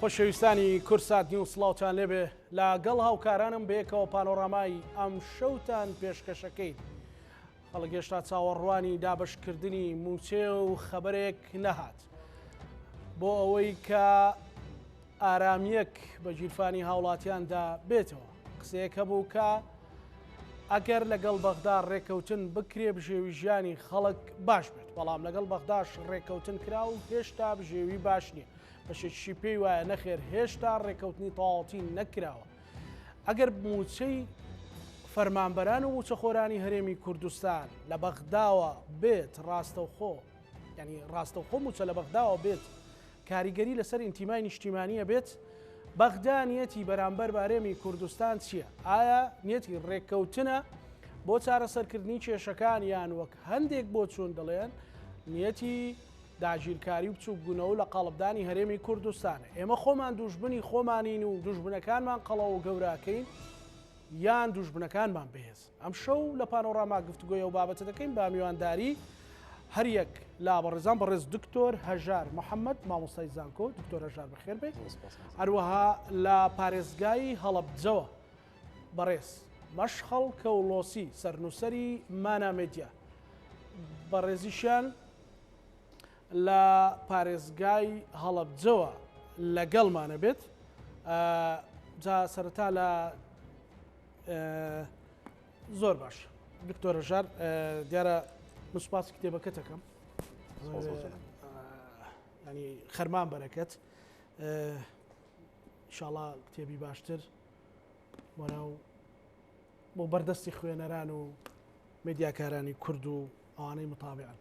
خۆشەویستانی کوردسات نیوز سڵاوتان لێبێ لە گەڵ هاوکارانم بەیەکەوە پانۆرامای ئەم شەوتان پێشکەشەکەین خەڵک هێشتا چاوەڕوانی دابەشکردنی مووچێ و خەبەرێک نەهات بۆ ئەوەی کە ئارامییەک بە گیرفانی هاوڵاتیاندا بێتەوە. قسەیەک هەبوو کە ئەگەر لەگەڵ بەغدا ڕێککەوتن بکرێ بژێوی ژیانی خەڵک باش بێت، بەڵام لەگەڵ بەغداش ڕێککەوتن کرا و هێشتا بژێوی باش نییە. بەشێکیشی پێی وایە نەخێر هێشتا ڕێککەوتنی تەواوەتی نەکراوە. ئەگەر مووچەی فەرمانبەران و مووچەخۆرانی هەرێمی کوردستان لە بەغداوە بێت ڕاستەوخۆ یانی ڕاستەوخۆ مووچە لە بەغداوە بێت کاریگەری لەسەر ئینتیمای نیشتیمانیە بێت، بەغدا نیەتی بەرامبەر بە هەرێمی کوردستان چییە؟ ئایا نیەتی ڕێککەوتنە بۆ چارەسەرکردنی کێشەکان یان وەک هەندێک بۆچوون دەڵێن نیەتی داگیرکاری و بچووکبوونەوە لە قاڵبدانی هەرێمی کوردستانە؟ ئێمە خۆمان دوژمنی خۆمانین و دوژمنەکانمان قەڵەو و گەوراکەین یان دوژمنەکانمان بەهێز؟ ئەمشەو لە پانۆراما گفتوگۆی ئەو بابەتە دەکەین بە میوانداری هەریەک لە بەڕێزان بەڕێز دکتۆر هەژار محەممەد مامۆستای زانکۆ دکتۆر هەژار بەخێر بێ هەروەها لە پارێزگای هەڵەبجەوە بەڕێز مەشخەڵ کەوڵۆسی سەرنووسەری مانا مێدیا بەڕێزیشیان لە پارێزگای هەڵەبجەوە لەگەڵمانە بێت جا سەرەتا لە زۆر باش دکتۆر هەژار دیارە من سوپاسی کتێبەکەت ئەکەم ینی خەرمان بەرەکەت ئینشاڵا کتێبی باشتر بۆ ناو بۆ بەردەستی خوێنەران و میدیاکارانی کورد و ئەوانەی متابعن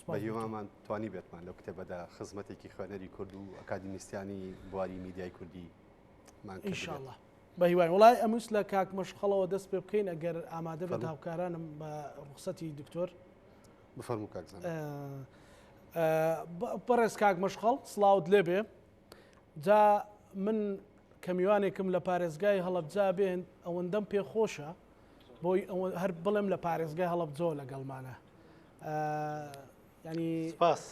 بە هیوامان توانی بێتمان لەو کتێبەدا خزمەتێکی خوێنەری کورد و ئەکادیمیستیانی بواری میدیای کوردی مان ئینشاءاللە بەهیوای وڵای ئەمویست لە کاک مەشخەڵەوە دەست پێ بکەین ئەگەر ئامادە بێت هاوکارانم بە ڕوخسەتی دکتۆر بفەرموو کاک زانا. بەڕێز کاک مەشخەڵ سڵاوت لێبێ جا من کە میوانێکم لە پارێزگای هەڵەبجە بێن ئەوەندەم پێ خۆشە بۆی هەر بڵێم لە پارێزگای هەڵەبجەوە لەگەڵمانە ینی سپاس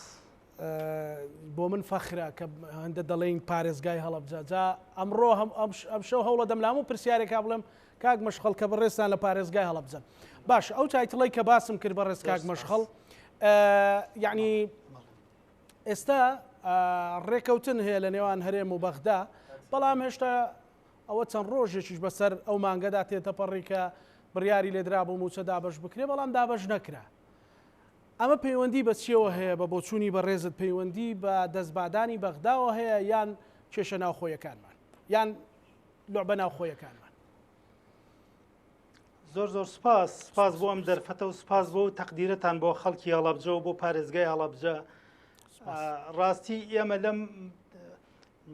بۆ من فەخرە کە هەندە دەڵێین پارێزگای هەڵەبجە جا ئەمڕۆ هەم ئەم شەو هەوڵەدەم لە هەموو پرسیارێکا بڵێم کاک مەشخەڵ کە بەڕێزتان لە پارێزگای هەڵەبجەن باش ئەو title ەی کە باسم کرد بەڕێز کاک مەشخەڵ یعنی ئێستا ڕێکەوتن هەیە لە نێوان هەرێم و بەغدا بەڵام هێشتا ئەوە چەند ڕۆژێکیش بەسەر ئەو مانگەدا تێتەپەڕی کە بڕیاری لێدرا بۆ موچە دابەش بکرێ بەڵام دابەش نەکرا ئەمە پەیوەندی بە چیەوە هەیە بە بۆچوونی بەڕێزت پەیوەندی بە دەستبادانی بەغداوە هەیە یان کێشە ناوخۆیەکانمان یان لوعبە ناوخۆیەکانمان؟ زۆر زۆر سپاس سپاس بۆ ئەم دەرفەتە و سپاس بۆ تەقدیرەتان بۆ خەڵکی هەڵەبجە و بۆ پارێزگای هەڵەبجە ڕاستی ئێمە لەم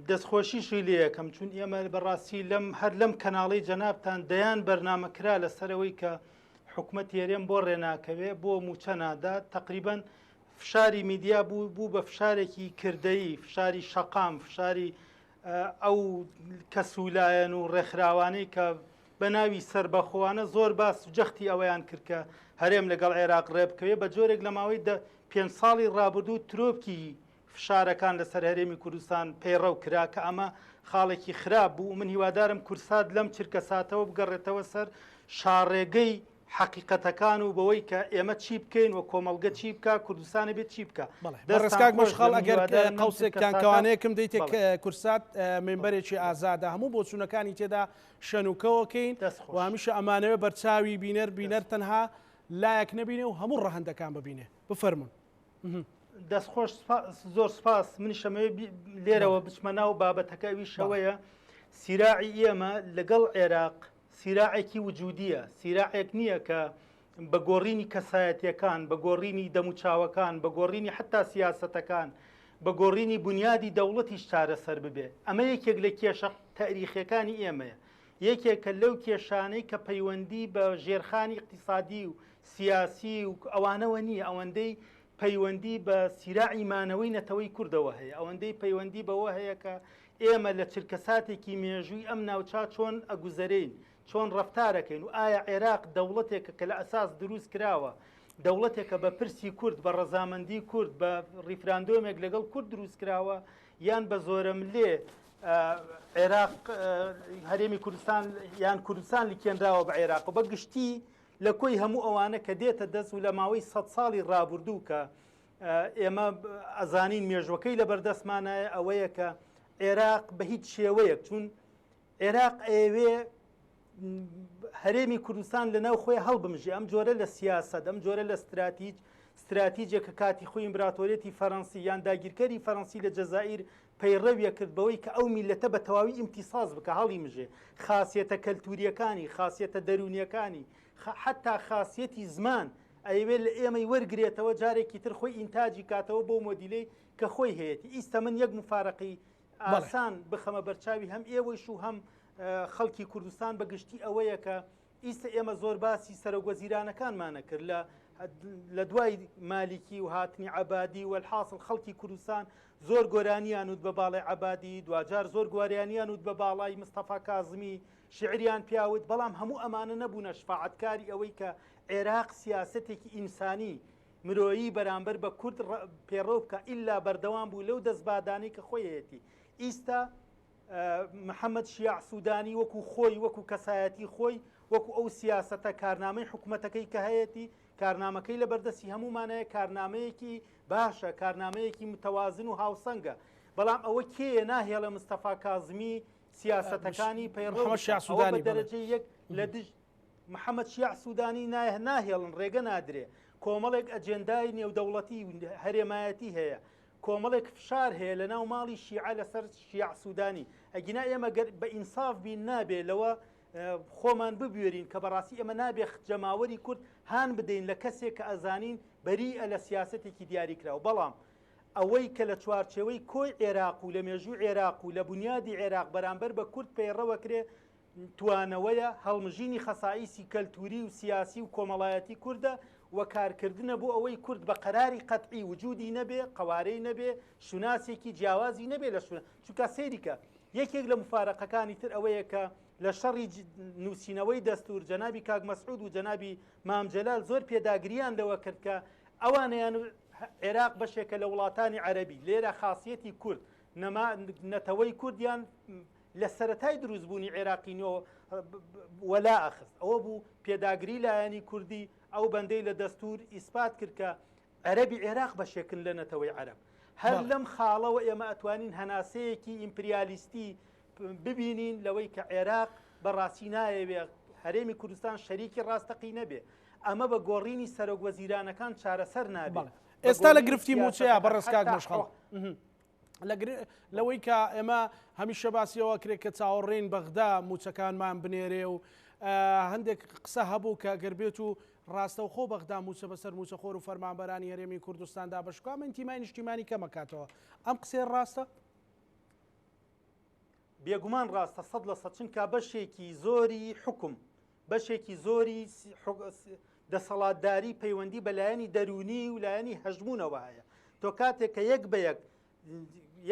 دەستخۆشیشی لێ ئەکەم چون ئێمە بەڕاستی لەم هەر لەم کەناڵی جەنابتان دەیان بەرنامە کرا لەسەرەوەی کە حکومەت هەرێم بۆ ڕێناکەوێ بۆ موچە نادات تقریبان فشاری میدیا بوو بوو بە فشارێکی کردەیی فشاری شەقام فشاری ئەو کەس و لایەن و ڕێکخراوانەی کە بە ناوی سربەخۆوانە زۆر باس و جەختی ئەوەیان کرد کە هەرێم لەگەڵ عێراق ڕێبکەوێ بە جۆرێک لە ماوەی پێ ساڵی ڕابردوو ترۆپکی فشارەکان لەسەر هەرێمی کوردستان پەیڕەو کرا کە ئەمە خاڵێکی خراپ بوو من هیوادارم کورسات لەم چرکە ساتەوە بگەڕێتەوە سەر شاڕێگەی حەقیقەتەکان و بەوەی کە ئێمە چی بکەین و کۆمەڵگە چی بکا کوردستانە بێت چی بکا بەڕێز کاک مەشخەڵ ئەگەر قەوسێکتان کەوانەیەکم دەیتێ کورسات مێمبەرێکی ئازادە هەموو بۆچوونەکانی تێدا شەنوکەوەکەین و هەمیشە ئەمانەوێ بەرچاوی بینەر بینەر تەنها لایەک نەبینێ و هەموو ڕەهەندەکان ببینێ بفەرمونون. دەست خۆش زۆر سپاس منیش ئەمەوێ لێرەوە بچمە ناو بابەتەکە ئەویش ئەوەیە سیراعی ئێمە لەگەڵ عێراق سیراعێکی وجودیە سیراعێک نییە کە بە گۆڕینی کەسایەتیەکان بە گۆڕینی دەموچاوەکان بە گۆڕینی حتا سیاسەتەکان بە گۆڕینی بنیادی دەوڵەتیش چارەسەر ببێ ئەمە یەکێک لە کێشە تاریخیەکانی ئێمەیە یەکێکە لەو کێشانەی کە پەیوەندی بە ژێرخانی ئیقتیسادی و سیاسی و ئەوانەوە نییە، ئەوەندەی پەیوەندی بە سیراعی مانەوەی نەتەوەی کوردەوە هەیە، ئەوەندەی پەیوەندی بەوە هەیە کە ئێمە لە چرکەساتێکی مێژووی ئەم ناوچە چۆن ئەگوزەرێین، چۆن ڕەفتارەکەین و ئایا عێراق دەوڵەتێکە کە لە ئەساس دروست کراوە، دەوڵەتێکە بە پرسی کورد، بە ڕەزامەندی کورد، بە ڕیفراندۆمێک لەگەڵ کورد دروست کراوە یان بە زۆرەملێ. عێراق هەرێمی کوردستان یان کوردستان لکێنراوە بە عێراق و بە گشتی لە کۆی هەموو ئەوانە کە دێتە دەست و لە ماوەی سە ساڵی ڕابردوو کە ئێمە ئەزانین مێژوەکەی لە بەردەستمانایە ئەوەیە کە عێراق بە هیچ شێوەیەک چون عێراق ئەیەوێ هەرێمی کوردستان لە ناو خۆی هەڵبمژێ ئەم جۆرە لە سیاسەت ئەم جۆرە لە ستراتیج ستراتیجێک کە کاتی خۆی ئیمبراتۆریەتی فەرەنسی یان داگیرکەری فەرەنسی لە جەزائیر پەیڕەویە کرد بەوەی کە ئەو میلەتە بە تەواوی ئیمتیساس بکە هەڵی مژێ خاصیەتە کەلتوریەکانی خاصیەتە دەرونیەکانی حتا خاصیەتی زمان ئەیەوێت لە ئێمەی وەرگرێتەوە جارێکی تر خۆی ئینتاجی کاتەوە بۆ مۆدیلەی کە خۆی هەیەی ئیستا من یەک مفارەقی ئاسان بخەمە بەرچاوی هەم ئێوەیش و هەم خەڵکی کوردستان بە گشتی ئەوەیە کە ئیستا ئێمە زۆر باسی سەرۆک وەزیرانەکانمانە کرد لە لە دوای مالیکی و هاتنی عەبادی و الحاصل خەڵکی کوردستان زۆر گۆرانیان وت بە باڵی عەبادی دواجار زۆر گواریانیان وت بە باڵای مستەفا کازمی شعریان پیاوت بەڵام هەموو ئەمانە نەبوونە شفاعەتکاری ئەوەی کە عێراق سیاسەتێکی ئینسانی مرۆیی بەرامبەر بە کورد پێڕەو بکا ئیلا بەردەوام بوو لەو دەستبادانەی کە خۆیەتی ئیستا محەممەد شیاع سوودانی وەکو خۆی وەکو کەسایەتی خۆی وەکو ئەو سیاسەتە کارنامەی حکوومەتەکەی کە هەیەی کارنامەکەی لە بەردەستی هەمومانەیە کارنامەیەکی باشە کارنامەیەکی متەوازن و هاوسەنگە بەڵام ئەوە کێیە ناهێڵە مستەفا کازمی سیاسەتەکانی پەیڕەو سوودانی دەرەجەی یەک لە دژ محەمەد شیاع سوودانی ناهێڵن، ڕێگە نادرێ. کۆمەڵێک ئەجێندای نێودەوڵەتی و هەرێمایەتی هەیە. کۆمەڵێک فشار هەیە لەناو ماڵی شیعە لەسەر شیاع سوودانی. ئەگینا ئێمە گەر بە ئینساف بین نابێ لەوە خۆمان ببوێرین کە بەڕاستی ئێمە نابێ جەماوەری کورد هان بدەین لە کەسێک کە ئەزانین بەریئە لە سیاسەتێکی دیاریکراو. بەڵام ئەوەی کە لە چوارچێوەی کۆی عێراق و لە مێژووی عێراق و لە بونیادی عێراق بەرامبەر بە کورد پەیڕەوەکرێ توانەوەیە، هەڵمژینی خەسائیسی کەلتووری و سیاسی و کۆمەڵایەتی کوردە و کارکردنە بۆ ئەوەی کورد بە قەراری قەتعی وجودی نەبێ، قەوارەی نەبێ، شوناسێکی جیاوازی نەبێ لە شونا چونکە سەیری کە یەکێک لە موفارەقەکانی تر ئەوەیە کە لە شەڕی نووسینەوەی دەستوور جەنابی کاک مەسعود و جەنابی مام جەلال زۆر پێداگریان لەوە کرد کە ئەوانیان عێراق بەشێکە لە وڵاتانی عەرەبی لێرە خاصیەتی کورد نەما نەتەوەی کوردیان لە سەرەتای دروستبوونی عێراقی نوێوە وەلا ئەخست ئەوە بوو پێداگری لایەنی کوردی ئەو بەندەی لە دەستور ئیسپات کرد کە عەرەبی عێراق بەشێکن لە نەتەوەی عەرەب هەر لەم خاڵەوە ئێمە ئەتوانین هەناسەیەکی ئیمپریالیستی ببینین لەوەی کە عێراق بەڕاستی نایەوێ هەرێمی کوردستان شەریکی ڕاستەقینە بێ ئەمە بە گۆڕینی سەرۆک وەزیرانەکان چارەسەر نابێت ئێستا لە گرفتی موچەیە بەڕێز کاک مەشخەڵ لەوەی کە ئێمە هەمیشە باسی ئەوە کرێت کە چاوەڕێین بەغدا موچەکانمان بنێرێ و هەندێک قسە هەبوو کە گەر بێت و ڕاستەوخۆ بەغدا موچە بەسەر موچەخۆر و فەرمانبەرانی هەرێمی کوردستاندا بەشکا من تیمای نیشتیمانی کەمەکاتەوە ئەم قسەیە ڕاستە؟ بێگومان ڕاستە 100% چونکە بەشێکی زۆری حکوم بەشێکی زۆری دەسەڵاتداری پەیوەندی بە لایەنی دەروونی و لایەنی هەژموونەوە هەیە تۆ کاتێک کە یەک بە یەک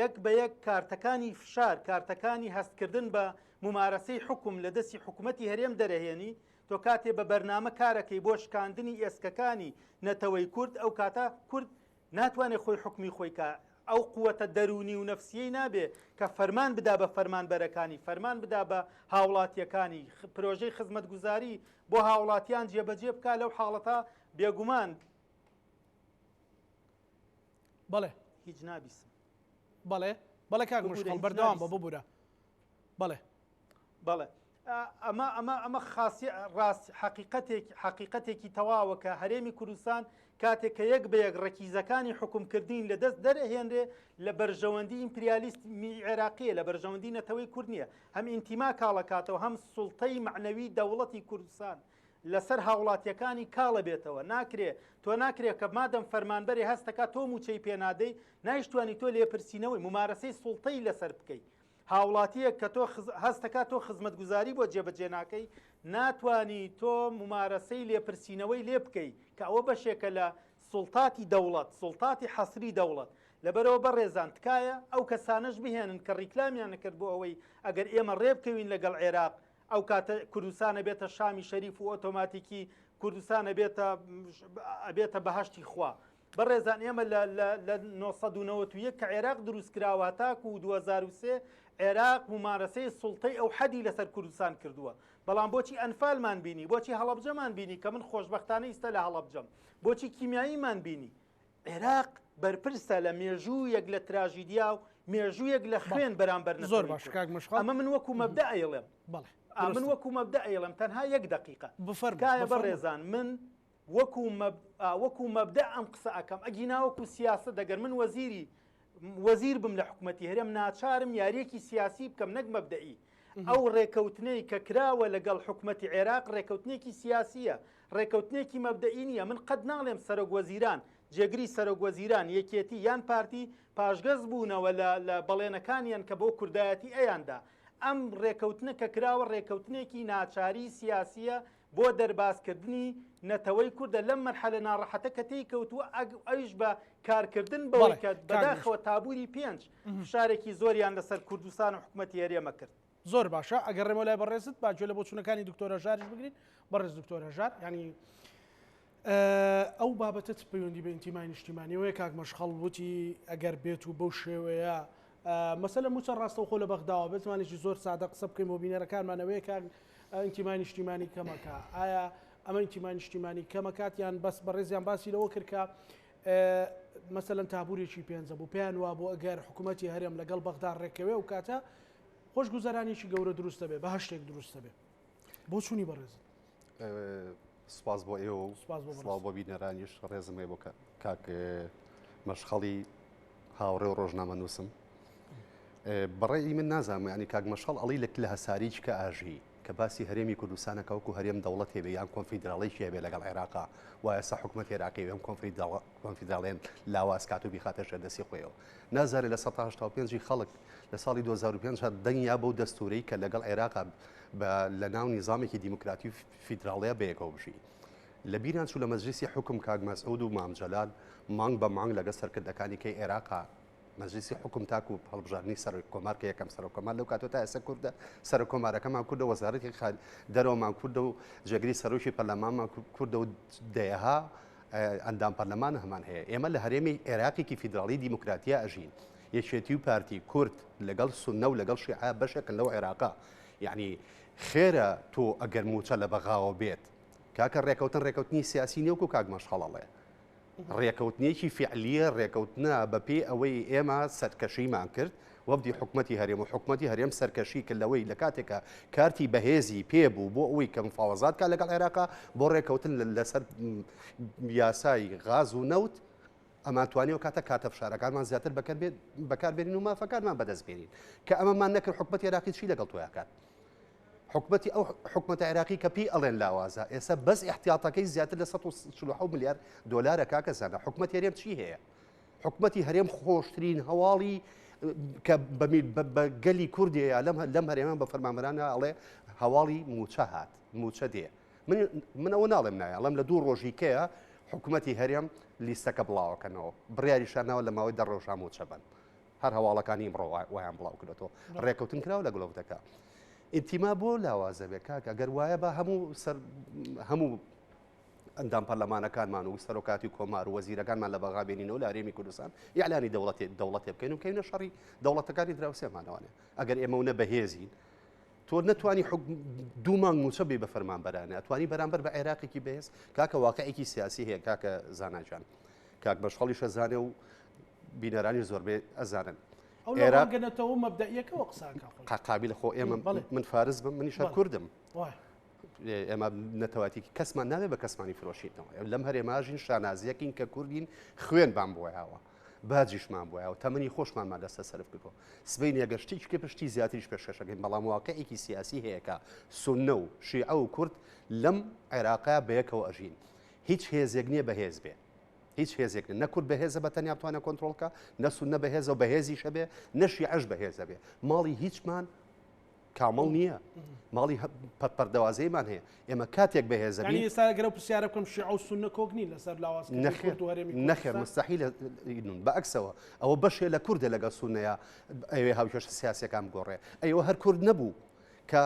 یەک بە یەک کارتەکانی فشار کارتەکانی هەستکردن بە ممارەسەی حکوم لە دەستی حکوومەتی هەرێم دەرەهێنی تۆ کاتێ بە بەرنامە کارەکەی بۆ شکاندنی ئێسکەکانی نەتەوەی کورد ئەو کاتە کورد ناتوانێ خۆی حوکمی خۆی کا، ئەو قوەتە دەروونی و نەفسیەی نابێ کە فەرمان بدا بە فەرمانبەرەکانی، فەرمان بدا بە هاوڵاتیەکانی، پرۆژەی خزمەتگوزاری بۆ هاوڵاتیان جێبەجێ بکا لەو حاڵەتە بێگومان. بەڵێ. هیچ نابیسم. بەڵێ بەڵێ کاک ببورە مشخەڵ هیچ بەردەوام بە نابیسم. ببورە. بەڵێ. بەڵێ. ئەمە ئەمە ئەمە خاصی ڕاست حەقیقەتێک حەقیقەتێکی تەواوە کە هەرێمی کوردستان کاتێک کە یەک بە یەک ڕەکیزەکانی حکومکردنی لە دەست دەرەهێنرێ لە بەرژەوەندی ئیمپریالیستمی عێراقیە لە بەرژەوەندی نەتەوەی کورد نییە هەم ئینتیما کاڵەکاتەوە هەم سوڵتەی مەعنەوی دەوڵەتی کوردستان لەسەر هاوڵاتیەکانی کاڵە بێتەوە ناکرێ تۆ ناکرێ کە مادەم فەرمانبەرێ هەستەکە تۆ موچەی پێنادەی نایشتوانی تۆ لێپرسینەوەی ممارەسەی سوڵتەی لەسەر بکەیت هاوڵاتییەک کە تۆ هەست دەکات تۆ خزمەتگوزاری بۆ جێبەجێ ناکەی، ناتوانی تۆ مومارەسەی لێپرسینەوەی لێ بکەی، کە ئەوە بەشێکە لە سوڵتاتی دەوڵەت، سوڵتاتی حەسری دەوڵەت. لەبەرئەوە بەڕێزان تکایە ئەو کەسانەش بهێنن کە ڕیکلامیان کرد بۆ ئەوەی ئەگەر ئێمە ڕێبکەوین لەگەڵ عێراق ئەو کاتە کوردستان ئەبێتە شامی شەریف و ئۆتۆماتیکی کوردستان ئەبێتە ئەبێتە بەهەشتی خوا. بەڕێزان ئێمە لە لە لە 991 کە عێراق دروست کراوە هەتاکو 2003 عێراق مومارەسەی سوڵتەی ئەوحەدی لەسەر کوردستان کردووە. بەڵام بۆچی ئەنفالمان بینی؟ بۆچی هەڵەبجەمان بینی کە من خۆشبەختانە ئیستا لە هەڵەبجەم؟ بۆچی کیمیاییمان بینی؟ عێراق بەرپرسە لە مێژوویەک لە تراژیدیا و مێژوویەک لە خوێن بەرامبەر زۆر باش کاک مەشخەڵ. ئەمە من وەکو مەبدە ئەیڵێم. بەڵێ من وەکو مەبدە ئەیڵێم تەنها یەک دەقیقە. بفەرموو. تکایە بەڕێزان من وەکو وەکو مەبدە ئەم قسە ئەکەم ئەگینا وەکو سیاسەت ئەگەر من وەزیری وەزیر بم لە حکومەتی هەرێم ناچارم یاریەکی سیاسی بکەم نەک مەبدەئی ئەو ڕێکەوتنەی کە کراوە لەگەڵ حکومەتی عێراق ڕێکەوتنێکی سیاسیە ڕێکەوتنێکی مەبدەئی نییە من قەت ناڵێم سەرۆک وەزیران جێگری سەرۆک وەزیران یەکێتی یان پارتی پاشگەز بوونەوە لە لە بەڵێنەکانیان کە بۆ کوردایەتی ئەیاندا ئەم ڕێکەوتنە کە کراوە ڕێکەوتنێکی ناچاری سیاسیە بۆ دەربازکردنی نەتەوەی کوردە لەم مەرحەلە ناڕەحەتە کە تێی کەوتووە، ئەویش بە کارکردن بەوەی کە بەداخەوە تابووری پێنج فشارێکی زۆریان لەسەر کوردستان و حکومەتی هەرێمە کرد. زۆر باشە ئەگەر ڕێمەوە لای بەڕێزت با گوێ لە بۆچوونەکانی دکتۆر هەژاریش بگرین. بەڕێز دکتۆر هەژار یانی ئەو بابەتە چ پەیوەندی بە ئینتیمای نیشتیمانیەوەیە کاک مەشخەڵ وتی ئەگەر بێت و بەو شێوەیە مەسەلە موچە ڕاستەوخۆ لە بەغداوە بێت زمانێکی زۆر سادە قسە بکەین بۆ بینەرەکانمانەوەیە کاک ئینتیمای نیشتیمانی کەمەکە ئایا ئەمە ئینتیمای نیشتیمانی کەمەکات یان بەس بەڕێزیان باسی لەوە کرد کە مەسەلەن تابورێکی پێنجە بوو پێیان وابوو ئەگەر حکوومەتی هەرێم لەگەڵ بەغدا ڕێکەوێ و کاتە خۆشگوزەرانێکی گەورە دروستە بێ بە هەشتێک دروستە بێ بۆ چوونی بەڕێزت. سپاس بۆ ئێوە و سڵاو بۆ بینەرانیش ڕێزم هەیە بۆ کاک مەشخەڵی هاوڕێ و ڕۆژنامەنووسم بەڕێی من نازانم ینی کاک مەشخەڵ ئەڵی لە لە هەساریچ کە ئاژی کە باسی هەرێمی کوردستانە کە وەکو هەرێم دەوڵەت هەبێ یان کۆنفیدراڵێکی هەبێ لەگەڵ عێراقا وایە سە حکومەت عێراقی ئەم کۆنفیدراڵێن لاواز کات و بیخاتە ژێر دەستی خۆیەوە نازانێت لە 1970 خەڵک لە ساڵی 2005 دەنگیا بەو دەستورەی کە لەگەڵ عێراقا بە لە ناو نیزامێکی دیموکراتی و فیدراڵیا بەیەکەوە بژین. لە بیران چوو لە مەجلیسی حوکم کاک مەسعود و مام جەلال مانگ بە مانگ لەگەڵ سەرکردەکانی کەی عێراقا مەجلیسی حوکم تاکو هەڵبژاردنی سەرۆک کۆمار کە یەکەم سەرۆک کۆمار لەو کاتەوە تا ئێستا کوردە سەرۆک کۆمارەکەمان کوردە وەزارەتی دەرەوەمان کوردە و جێگری سەرۆکی پەرلەمانمان کوردە و دەیەها ئەندام پەرلەمان هەمان هەیە ئێمە لە هەرێمی عێراقێکی فیدراڵی دیموکراتیا ئەژین یەکێتی و پارتی کورد لەگەڵ سوننە و لەگەڵ شیعە بەشێکن لەو عێراقە یەعنی خێرە تۆ ئەگەر مووچە لە بەغاوە بێت کاکە ڕێکەوتن ڕێکەوتنی سیاسی نیە وەکو کاک مەشخەڵ ئەڵێ ڕێکەوتنێکی فعلیە ڕێکەوتنە بەپێی ئەوەی ئێمە سەرکەشیمان کرد وەفدی حکومەتی هەرێم و حکومەتی هەرێم سەرکەشی کرد لەوەی لە کاتێکە کارتی بەهێزی پێ بوو بۆ ئەوەی کە مفاوەزات کا لەگەڵ عێراقا بۆ ڕێکەوتن لەسەر یاسای غاز و نەوت ئەمان توانی ئەو کاتە کارتە فشارەکانمان زیاتر بەکار بێنین و مافەکانمان بەدەست بێنین کە ئەمەمان نەکرد حکومەتی عێراقی چی لەگەڵ تۆیا کات حکومەتی ئەو حکومەتە عێراقی کە پێی ئەڵێن لاوازە ئێستا بەس احتیاطەکەی زیاتر لە 147 ملیار دۆلارە کاکە زانە حکومەت هەرێم چی هەیە حکومەتی هەرێم خۆشترین هەواڵی کە بە گەلی کوردەیە لەم لەم هەرێمان بە فەرمانبەرانە ئەڵێ هەواڵی موچە هات موچە دێ من من ئەوە ناڵێم نایە ئەڵێم لە دوو ڕۆژی کەیە حکوومەتی هەرێم لیستەکە بڵاوەکەنەوە بڕیاریشان ناوە لە ماوەی دە ڕۆژا موچە بن هەر هەواڵەکانی ئیمڕۆ وایان بڵاو کردێتەوە ڕێکەوتن کراوە لە گڵۆپەکە ئینتیما بۆ لاوازە بێ کاک ئەگەر وایە بە هەموو سەر هەموو ئەندام پەرلەمانەکانمان و سەرۆکاتی کۆمار و وەزیرەکانمان لە بەغا بێنینەوە لە هەرێمی کوردستان ئیعلانی دەوڵەتێ دەوڵەتێ بکەین و بکەینە شەڕی دەوڵەتەکانی دراوسێمانەوانێ ئەگەر ئێمە و نە بەهێزین تۆ نەتوانی دوو مانگ مووچە بی بە فەرمانبەرانە ئەتوانی بەرامبەر بە عێراقێکی بەهێز کاکە واقعێکی سیاسی هەیە کاکە زاناجان کاک بەشخەڵیش ئەزانێ و بینەرانی زۆربەی ئەزانن ئەو لە ڕوانگەنەتەوە مەبدەئیەکەوە قسە ئەکا خۆی. قابیل خۆ ئێمە من فارس بم منیش هەر کوردم ئێمە نەتەواتێکی کەسمان ناوێ بە کەسمانی فرۆشینەوە لەم هەرێماژین شانازیەکین کە کوردین خوێن بام بۆیاوە باجیشمان بۆیە و تەمەنی خۆشمانمان لەسەر سەرف کردووە. سبەینێ گەر شتێکی کە پشتی زیاتریش پێشکەشەکەین، بەڵام واقعێکی سیاسی هەیە کە سوننە و شیعە و کورد لەم عێراقە بەیەکەوە ئەژین. هیچ هێزێک نییە بەهێز بێ. هیچ هێزێک نیە. نە کورد بەهێزە بە تەنیا بتوانێ کۆنترۆڵ کا، نە سوننە بەهێزە و بەهێزیش هەبێ، نە شیعەش بەهێزە بێ. ماڵی هیچمان کامڵ نییە ماڵی پەردەوازەیمان هەیە ئێمە کاتێک بەهێزە بین ئێستا گەرە پرسیارە بکەم شیعە و سوننە کۆک نین لەسەر لاواز نەخێر نەخێر مستحیل بە عەکسەوە ئەوە بەشێ لە کوردە لەگەڵ سوننەیە ئەوێ هاوکێشە سیاسیەکان بگۆڕێ ئەوە هەر کورد نەبوو کە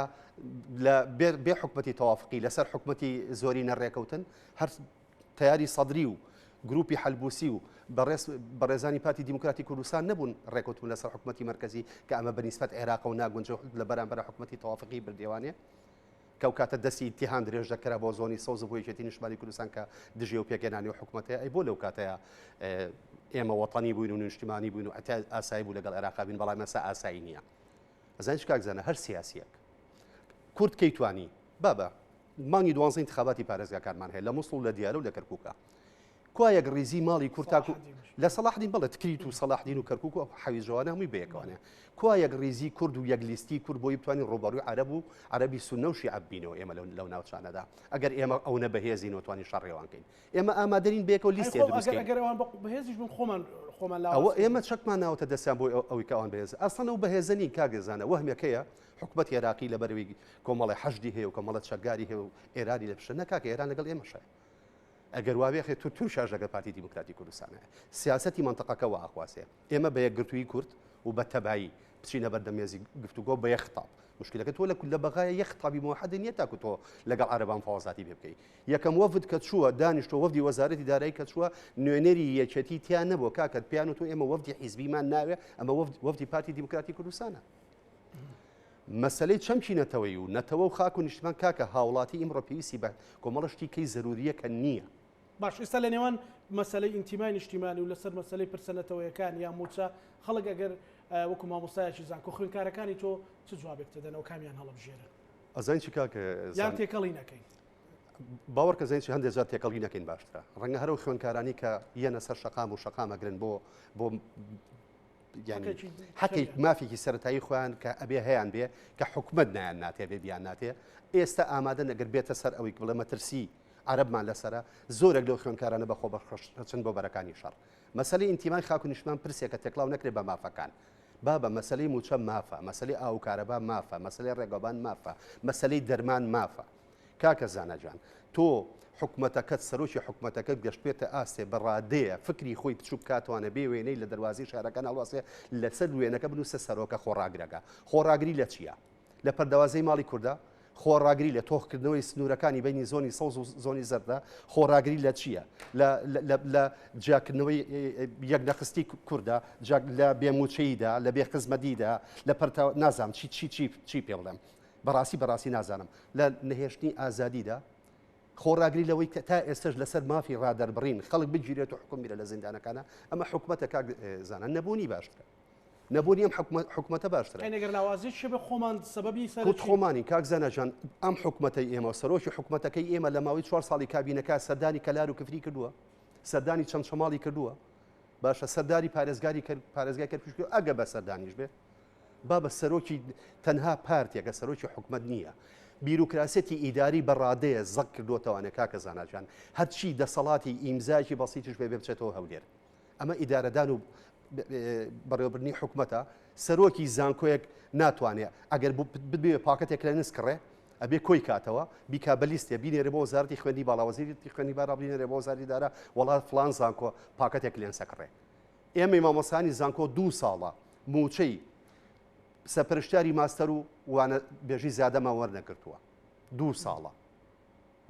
لە بێ حکومەتی تەوافقی لەسەر حکومەتی زۆری نەڕێکەوتن هەر تیاری سەدری و. گروپی حەلبوسی و بەڕێز بەڕێزانی پارتی دیموکراتی کوردستان نەبوون ڕێکەوتبوون لەسەر حکومەتی مەرکەزی کە ئەمە بە نیسبەت عێراقەوە ناگونجێ و لە بەرامبەر حکومەتی تەوافقی بردیوانێ کە ئەو کاتە دەستی ئیتیهام درێژ دەکرا بۆ زۆنی سەوز بۆ یەکێتی نیشتمانی کوردستان کە دژی ئەو پێکهێنانی و حکومەتەیە ئەی بۆ لەو کاتەیە ئێمە وەتەنی بووین و نیشتمانی بووین و ئاسایی بوو لەگەڵ عێراقا بین بەڵام ئێستا ئاسایی نییە ئەزانی چ کاک زانا هەر سیاسیەک کورد کەی توانی بابە مانگی دوانزە انتخاباتی پارێزگاکانمان هەیە لە موسڵ و لە دیالە و لە کەرکووکە کوا یەک ڕیزی ماڵی کورد تاکو لە سەڵاحدین بەڵێ تکریت و سەڵاحدین و کەرکوک و حەویجەوانە هەمووی بەیەکەوانە کوا یەک ڕیزی کورد و یەک لیستی کورد بۆی بتوانین ڕووبەڕووی عەرەب و عەرەبی سوننە و شیعە ببینەوە ئێمە لەو ناوچانەدا ئەگەر ئێمە ئەونە بەهێزین و توانین شەڕێوان کەین ئێمە ئامادەنین بەیەکەوە لیستێ دروست کەین. ئەگەر ئەوان بەهێزیش بن خۆمان خۆمان لاواز ئەوە ئێمە چەکمان ناوەتە دەستیان بۆ ئەوەی کە ئەوان بەهێز ئەسڵەن ئەو بەهێزە نین کاک زانا وەهمێکەیە حکومەتی عێراقی لەبەرەوەی کۆمەڵی حەشدی هەیە و کۆمەڵە چەکداری هەیە و ئێرانی لە پشتە نە کاکە ئێران لەگەڵ ئێمەشە ئەگەر وابێ خێ تور تورکیاش لەگەڵ پارتی دیموکراتی کوردستان هەیە. سیاسەتی مەنتەقەکە وا ئەخوازێ. ئێمە بە یەکگرتوویی کورد و بە تەبایی بچینە بەردەم مێزی گفتوگۆ بە یەک خیتاب. موشکیلەکە تۆ لە لە بەغایە یەک خیتابی موحەد نییە تاکو تۆ لەگەڵ عەرەبان مفاوەزاتی پێ بکەی. یەکەم وەفد کە چووە دانیشتووە وەفدی وەزارەتی دارایی کە چووە نوێنەری یەکێتی تیا نەبووە کاکە پێیان وتووە ئێمە وەفدی حیزبیمان ناوێ ئەمە وەفد وەفدی پارتی دیموکراتی کوردستانە. مەسەلەی چەمکی نەتەوەیی و نەتەوە و خاک و نیشتمان کاکە هاوڵاتی ئیمڕۆ پێویستی بە کۆمەڵە شتی کەی زەروریە کە نییە. باش ئێستا لە نێوان مەسەلەی ئینتیمای نیشتیمانی و لەسەر مەسەلەی پرسە نەتەوەیەکان یا مووچە خەڵک ئەگەر وەکو مامۆستایەکی زانکۆ خوێندکارەکانی تۆ چ جوابێک دەدەنەوە کامیان هەڵبژێرن؟ ئەزانی چی کاک یان تێکەڵی نەکەین؟ باوەڕکە زانی چی هەندێک جار تێکەڵی نەکەین باشترە ڕەنگە هەرو خوێندکارانی کە یەنە سەر شەقام و شەقام ئەگرن بۆ بۆ حەقێک مافێکی سەتایی خۆیان کە ئەبێ هەیان بێ کە حکومت نایان ناتێ بێ بیان ناتێ ئێستا ئامادە نەگەر بێتە سەر ئەوەی بڵێ مەترسی عربمان لەسرە زۆرێک لەو خوێندکارانە بە خۆ بەخشچن بۆ بەرەکانی شەڕ مەسەلی ئینتیمای خاک و نیشتمان پرسێکە تێکڵاو نەکرێت بە مافەکان بابە مەسلەی موچە مافە مەسلەی ئاو و کارەبا مافە مەسلەی ڕێگەبان مافە مەسلەی دەرمان مافە کاکە زانا جان تۆ حکومەتەکەت سەرۆکی حکومەتەکەت گەشتبێتە ئاستێ بە ڕادەیە فکری خۆی بچوک بکاتوانە بێ وێنەی لە دەروازەی شارەکان هەڵواسێ لەسەر وێنەکە بنووسە سەرۆکە خۆڕاگرەکە خۆڕاگری لە چییە؟ لە پەردەوازەی ماڵی کوردە؟ خۆڕاگری لە تۆخکردنەوەی سنوورەکانی بینی زۆنی سەوز و زۆنی زەردە خۆڕاگری لە چییە؟ لە جیاکردنەوەی یەکنەخستی کوردە لە بێموچەیدا لە بێ خزمەتیدا لە پەرتا نازانم چی چی چی چی پێ بڵێم بەڕاستی بەڕاستی نازانم لە نەهێشتنی ئازادیدا خۆڕاگری لەوەی کە تا ئێستش لەسەر مافی ڕادەربڕین خەڵک بگیرێت و حکوم بیرە لە زیندانەکانە ئەمە حکومەتە کاک زانە نەبوونی باشترە نەبوونی ئەم حکومەتە باشترە ئەگەر لاوازی شێ بە خۆمان سەبەبی سەر خۆمانی کاک زانا جان ئەم حکومەتەی ئێمە سەرۆکی حکومەتەکەی ئێمە لە ماوەی چوار ساڵی کابینەکە سەردانی کەلار و کفری کردووە سەردانی چەمچەماڵی کردووە باشە سەرداری پارێزگاری پارێزگای کەرکوک ئەگە بە سەردانیش بێ بابە سەرۆکی تەنها پارتێکە سەرۆکی حکومەت نییە. بیروکراسیەتی ئیداری بە ڕادەیە زەق کردۆتەوانێ کاکە زانا جان هەرچی دەسەڵاتی ئیمزایەکی بەسیتیش بێ بچێتەوە هەولێر. ئەمە ئیدارەدان و بەڕێوەبردنی حکومەتە سەرۆکی زانکۆیەک ناتوانێ ئەگەر ببێ پاکەتێک لە نسکڕێ ئەبێ کۆی کاتەوە بیکا بە لیستێ بینێرێ بۆ وەزارەتی خوێندنی باڵا وەزیری خوێندنی باڵا بینێرێ بۆ وەزارەتی دارا وەڵا فڵان زانکۆ پاکەتێک لێنسەکڕێ ئێمەی مامۆستایانی زانکۆ دوو ساڵە مووچەی سەرپەرشتیاری ماستەر و وانە بێژی زیادەمان وەرنەگرتووە دوو ساڵە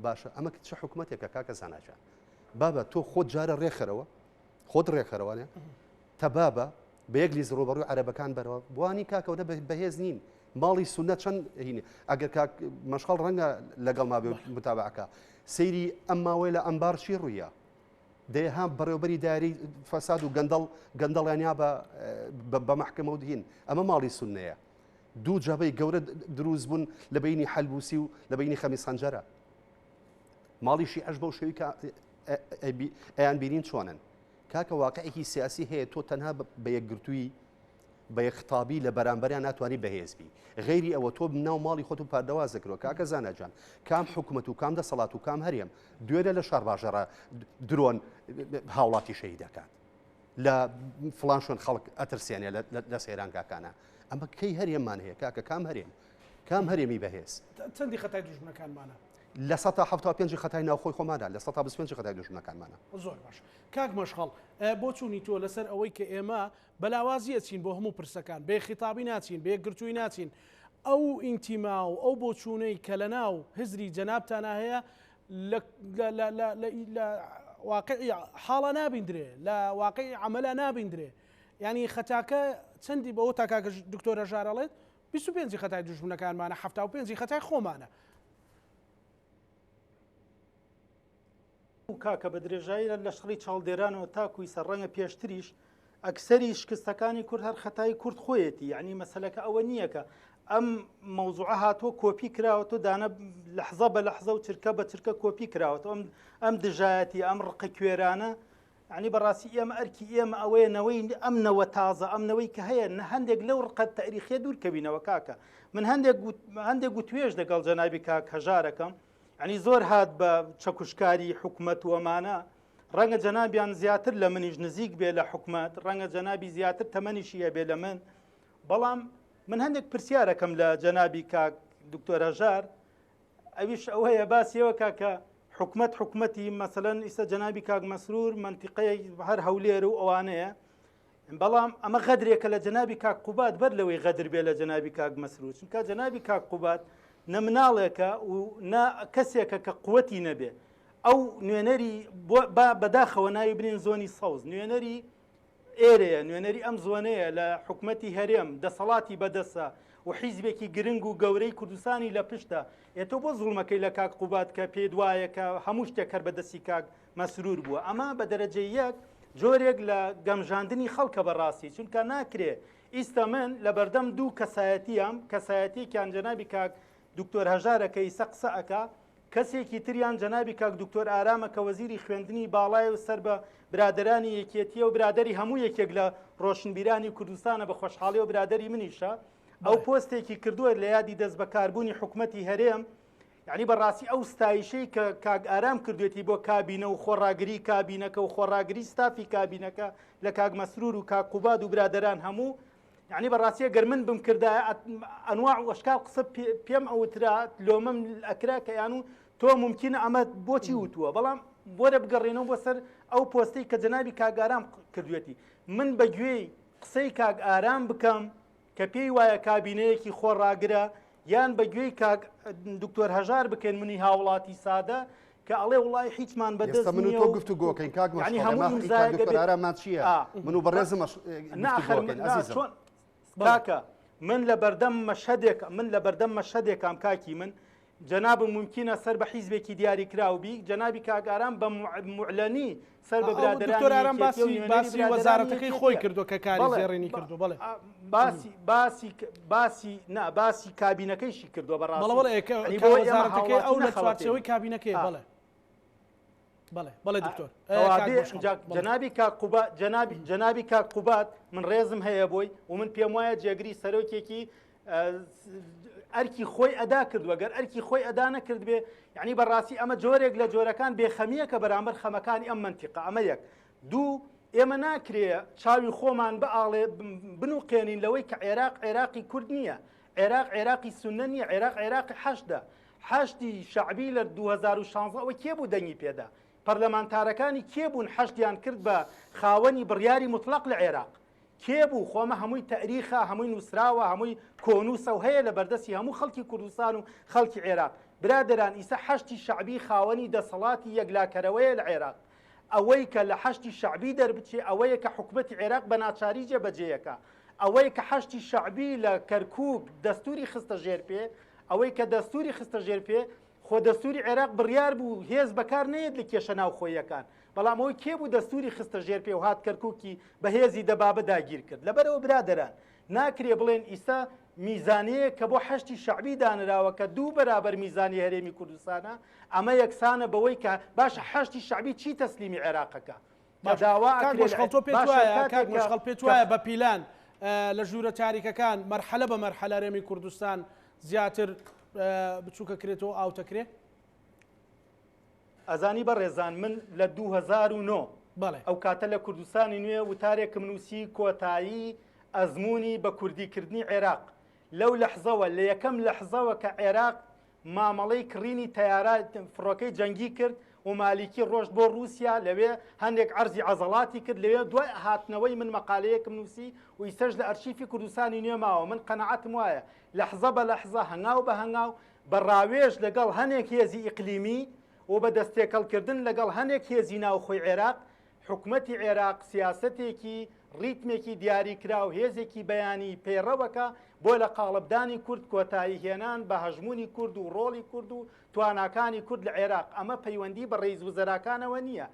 باشە ئەمە چ حکوومەتێکە کاکە زاناجان بابە تۆ خۆت جارە ڕێخەرەوە خۆت ڕێکخەرەوەێ تەبابە بە یەک لیست ڕوبەڕووی عەرەبەکان بەرەوە بوانی کاکەوە بەهێز نین ماڵی سونە چەند هینی ئەگەر کاک مەشخەڵ ڕەنگە لەگەڵ ما بێ متابعەکە سەیری ئەم ماوەیە لە ئەمبار چی ڕوویە دەیەها بەڕێوبەری داری فەساد و گەندەڵ گەندەڵیان یا بە بە مەحکەمە و دهین ئەمە ماڵی سوننەیە دوو جەبەی گەورە دروست بوون لە بینی حەلبوسی و لە بینی خەمیس خەنجەرە ماڵی شیعەش بەو شێوی کە ئەیان بینین چۆنن کاکە واقعێکی سیاسی هەیە تۆ تەنها بە یەکگرتووی بە یەکختابی لە بەرامبەریان ناتوانی بەهێز بی غەیری ئەوە تۆ ناو ماڵی خۆت و پەردەواز دەکرەوە کاکە زانا جان کام حکومەت و کام دەسەڵات و کام هەرێم دوێنێ لە شارباژێڕە درۆن هاوڵاتی شەهید دەکات لە فڵان شوێن خەڵک ئەترسێنێ لە سەیرانگاکانە ئەمە کەی هەرێممان هەیە کاکە کام هەرێم کام هەرێمی بەهێز چەندی خەتای دوژمنەکانمانە؟ 75% خەتای ناوخۆی خۆمانە 25% خەتای دوژمنەکانمانە. زۆر باش کاک مەشخەڵ بۆچوونی تۆ لەسەر ئەوەی کە ئێمە بە لاوازی ئەچین بۆ هەموو پرسەکان، بە یەکخیتابی ناچین، بە یەکگرتوویی ناچین، ئەو ئینتیما و ئەو بۆچوونەی کە لە ناو هزری جەنابتانا هەیە لە لە لە لە لە. واقعی حاڵە نابیندرێ لە واقعی عملە نابیندرێ یعنی خەتاکە چەندی بەوە تا کاکە دکتۆرە ژارەڵێت 25 خەتای دوژمنەکانمانە 75 خەتای خۆمانە. کاکە بە درێژایی لە شەڕی چاڵدێرانەوە تاکو ئیسە ڕەنگە پێشتریش ئەکسەری شکستەکانی کورد هەر خەتای کورد خۆیەتی یعنی مەسەلەکە ئەوە نییە کە ئەم مەوزوعە هاتووە کۆپی کراوەتەوە دانە لەحزە بە لەحزە و چرکە بە چرکە کۆپی کراوەتەوە ئەم ئەم دژایەتی ئەم ڕقە کوێرانە یعنی بەڕاستی ئێمە ئەرکی ئێمە ئەوەیە نەوەی ئەم نەوە تازە ئەم نەوەی کە هەیە نە هەندێک لەو ڕقە تاریخیە دوور کەوینەوە کاکە من هەندێک هەندێک گوتوێژ لەگەڵ جەنابی کاک هەژارەکەم یعنی زۆر هات بە چەکوشکاری حکومەت و ئەمانە ڕەنگە جەنابیان زیاتر لە منیش نزیک بێ لە حکومەت ڕەنگە جەنابی زیاتر تەمەنیشی هەبێ لە من بەڵام من هەندێک پرسیارەکەم لە جەنابی کاک دکتۆر هەژار ئەویش ئەوەیە باسیەوە کاکە حکومەت حکومەتی مەسەلەن ئیستا جەنابی کاک مەسرور منتیقەیە هەر هەولێر و ئەوانەیە بەڵام ئەمە غەدرێکە لە جەنابی کاک قوباد بەر لەوەی غەدر بێ لە جەنابی کاک مەسرور چونکە جەنابی کاک قوباد نە مناڵێکە و نە کەسێکە کە قوتی نەبێ ئەو نوێنەری بەداخەوە ناوی بنین زۆنی سەوز نوێنەری ئێرەیە نوێنەری ئەم زۆنەیە لە حکومەتی هەرێم دەسەڵاتی بەدەسە و حیزبێکی گرنگ و گەورەی کوردستانی لە پشتە ئێ تۆ بۆ زوڵمەکەی لە کاک قوباد کە پێت وایە کە هەموو شتێک هەر بەدەستی کاک مەسرور بووە ئەمە بە دەرەجە یەک جۆرێک لە گەمژاندنی خەڵکە بەڕاستی چونکە ناکرێ ئیستا من لە بەردەم دوو کەسایەتیام کەسایەتیەکیان جەنابی کاک دکتۆر هەژارە کە ئیسە قسە ئەکا کەسێکی تریان جەنابی کاک دکتۆر ئارامە کە وەزیری خوێندنی باڵایە و سەر بە برادەرانی یەکێتیە و برادەری هەموو یەکێک لە ڕۆشنبیرانی کوردستانە بە خۆشحاڵی و برادەری منیشە ئەو پۆستێکی کردووە لە یادی دەستبەکاربوونی حکومەتی هەرێم یعنی بەڕاستی ئەو ستایشەی کە کاک ئارام کردوێتی بۆ کابینە و خۆڕاگری کابینەکە و خۆڕاگری ستافی کابینەکە لە کاک مەسرور و کاک قوباد و برادەران هەموو یعنی بەڕاستی گەر من بمکردایە ئەنواع و ئەشکال قسە پێم ئەوترا لۆمەم ئەکرا کە یان و تۆ ممکنە ئەمە بۆچی وتووە بەڵام بۆرە بگەڕێنەوە بۆ سەر ئەو پۆستەی کە جەنابی کاک ئارام کردوێتی من بە گوێی قسەی کاک ئارام بکەم کە پێی وایە کابینەیەکی خۆڕاگرە یان بە گوێی کاک دکتۆر هەژار بکەین منی هاوڵاتی سادە کە ئەڵێ وڵی هیچمان بە دەست من و تۆ گفت و گۆکەین کاک یعنی هەموو ئیمزایەک دکتۆر ئارامان چییە من و بەڕێزم چۆن کاکە من لە بەردەم مەشهدێک من لە بەردەم مەشهدێکام کاکی من جەنابم مومکینە سەر بە حیزبێکی دیاریکراو بی، جەنابی کاک ئارام بە موعلەنی سەر بە برادەرانی دکتۆر ئارام یەکێتیە و باسی نوێنەری باسی برادەرانی وەزارەتەکەی خۆی یەکێتیە. کردووە کە کاری بەڵێ زێڕینی کردووە بەڵێ باسی باسی باسی نا باسی کابینەکەیشی کردووە بەڵێ بەڕاستی بەڵێ کە یعنی کە بۆ ئێمە وەزارەتەکەی هاوڵاتی ئەو لە نەخەڵەتێنین. چوارچێوەی کابینەکەیە ئا. بەڵێ بەڵێ بەڵێ دکتۆر کاک کەوابێ مەشخەڵ جا بەڵێ. جەنابی کاک قوباد جەنابی جەنابی کاک قوباد من ڕێزم هەیە بۆی و من پێم وایە جێگری سەرۆکێکی ئەرکی خۆی ئەدا کردووە گەر ئەرکی خۆی ئەدا نەکردبێ یعنی بەڕاستی ئەمە جۆرێک لە جۆرەکان بێخەمیەکە بەرامبەر خەمەکانی ئەم منتیقە ئەمە یەک دوو ئێمە ناکرێ چاوی خۆمان بئاڵێ بنوقێنین لەوەی کە عێراق عێراقی کورد نییە عێراق عێراقی سونە نییە عێراق عێراقی حەشدە حەشدی شەعبی لە 2016 ئەوە کێ بوو دەنگی پێدا پەرلەمانتارەکانی کێ بوون حەشدیان کرد بە خاوەنی بڕیاری مطلق لە عێراق کێ بوو؟ خۆ ئەمە هەمووی تەئریخە، هەمووی نووسراوە، هەمووی کۆنووسە و هەیە لە بەردەستی هەموو خەڵکی کوردستان و خەڵکی عێراق. برادەران ئیسە حەشدی شەعبی خاوەنی دەسەڵاتی یەکلاکەرەوەیە لە عێراق. ئەوەی کە لە حەشدی شەعبی دەربچێ ئەوەیە کە حکومەتی عێراق بە ناچاری جێبەجێیەکا. ئەوەی کە حەشدی شەعبی لە کەرکووک دەستووری خستە ژێر پێ، ئەوەی کە دەستووری خستە ژێر پێ، خۆ دەستووری عێراق بڕیار بوو هێز بەکار نەیەت لە کێشە ناوخۆییەکان. بەڵام ئەوەی کێ بوو دەستوری خستە ژێر پێ و هات کەرکوکی بە هێزی دەبابە داگیر کرد لەبەرئەوە برادەران ناکرێ بڵێن ئیستا میزانیەیەک کە بۆ حەشدی شەعبی دانراوە کە دوو بەرابەر میزانی هەرێمی کوردستانە ئەمە یەکسانە بەوەی کە باشە حەشدی شەعبی چی تەسلیمی عێراقەکە کە داوا کاک ئەکرێ مەشخەڵ تۆ پێت باشە وایە کاک کاتێک کە مەشخەڵ پێت کە وایە بە پیلان لە ژوورە تاریکەکان مەرحەلە بە مەرحەلە هەرێمی کوردستان زیاتر بچووکەکرێتەوە ئاوتەکرێ؟ ئەزانی بەڕێزان من لە 2009 بەڵێ. ئەو کاتە لە کوردستانی نوێ وتارێکم نووسی کۆتایی ئەزموونی بە کوردی کردنی عێراق لەو لەحزەوە لە یەکەم لەحزەوە کە عێراق مامەڵەی کڕینی تەیارە فڕۆکەی جەنگی کرد و مالیکی ڕۆشت بۆ ڕووسیا لەوێ هەندێک عەرزی عەزەڵاتی کرد لەوێ دوای هاتنەوەی من مەقالەیەکم نووسی و ئیستەش لە ئەرشیفی کوردستانی نوێ ماوە من قەناعەتم وایە لەحزە بە لەحزە هەنگاو بە هەنگاو بە ڕاوێژ لەگەڵ هەنێک هێزی ئیقلیمی و بە دەستتێکەڵکردن لەگەڵ هەنێک هێزی ناوخۆی عێراق، حکومەتی عێراق سیاسەتێکی، ڕیتمێکی دیاریکراو، هێزێکی بیانی پەیڕەوەکا بۆ لە قاڵبدانی کورد، کۆتایی هێنان بە هەژموونی کورد و ڕۆڵی کورد و تواناکانی کورد لە عێراق، ئەمە پەیوەندی بە ڕەئیس وزەراکانەوە نییە.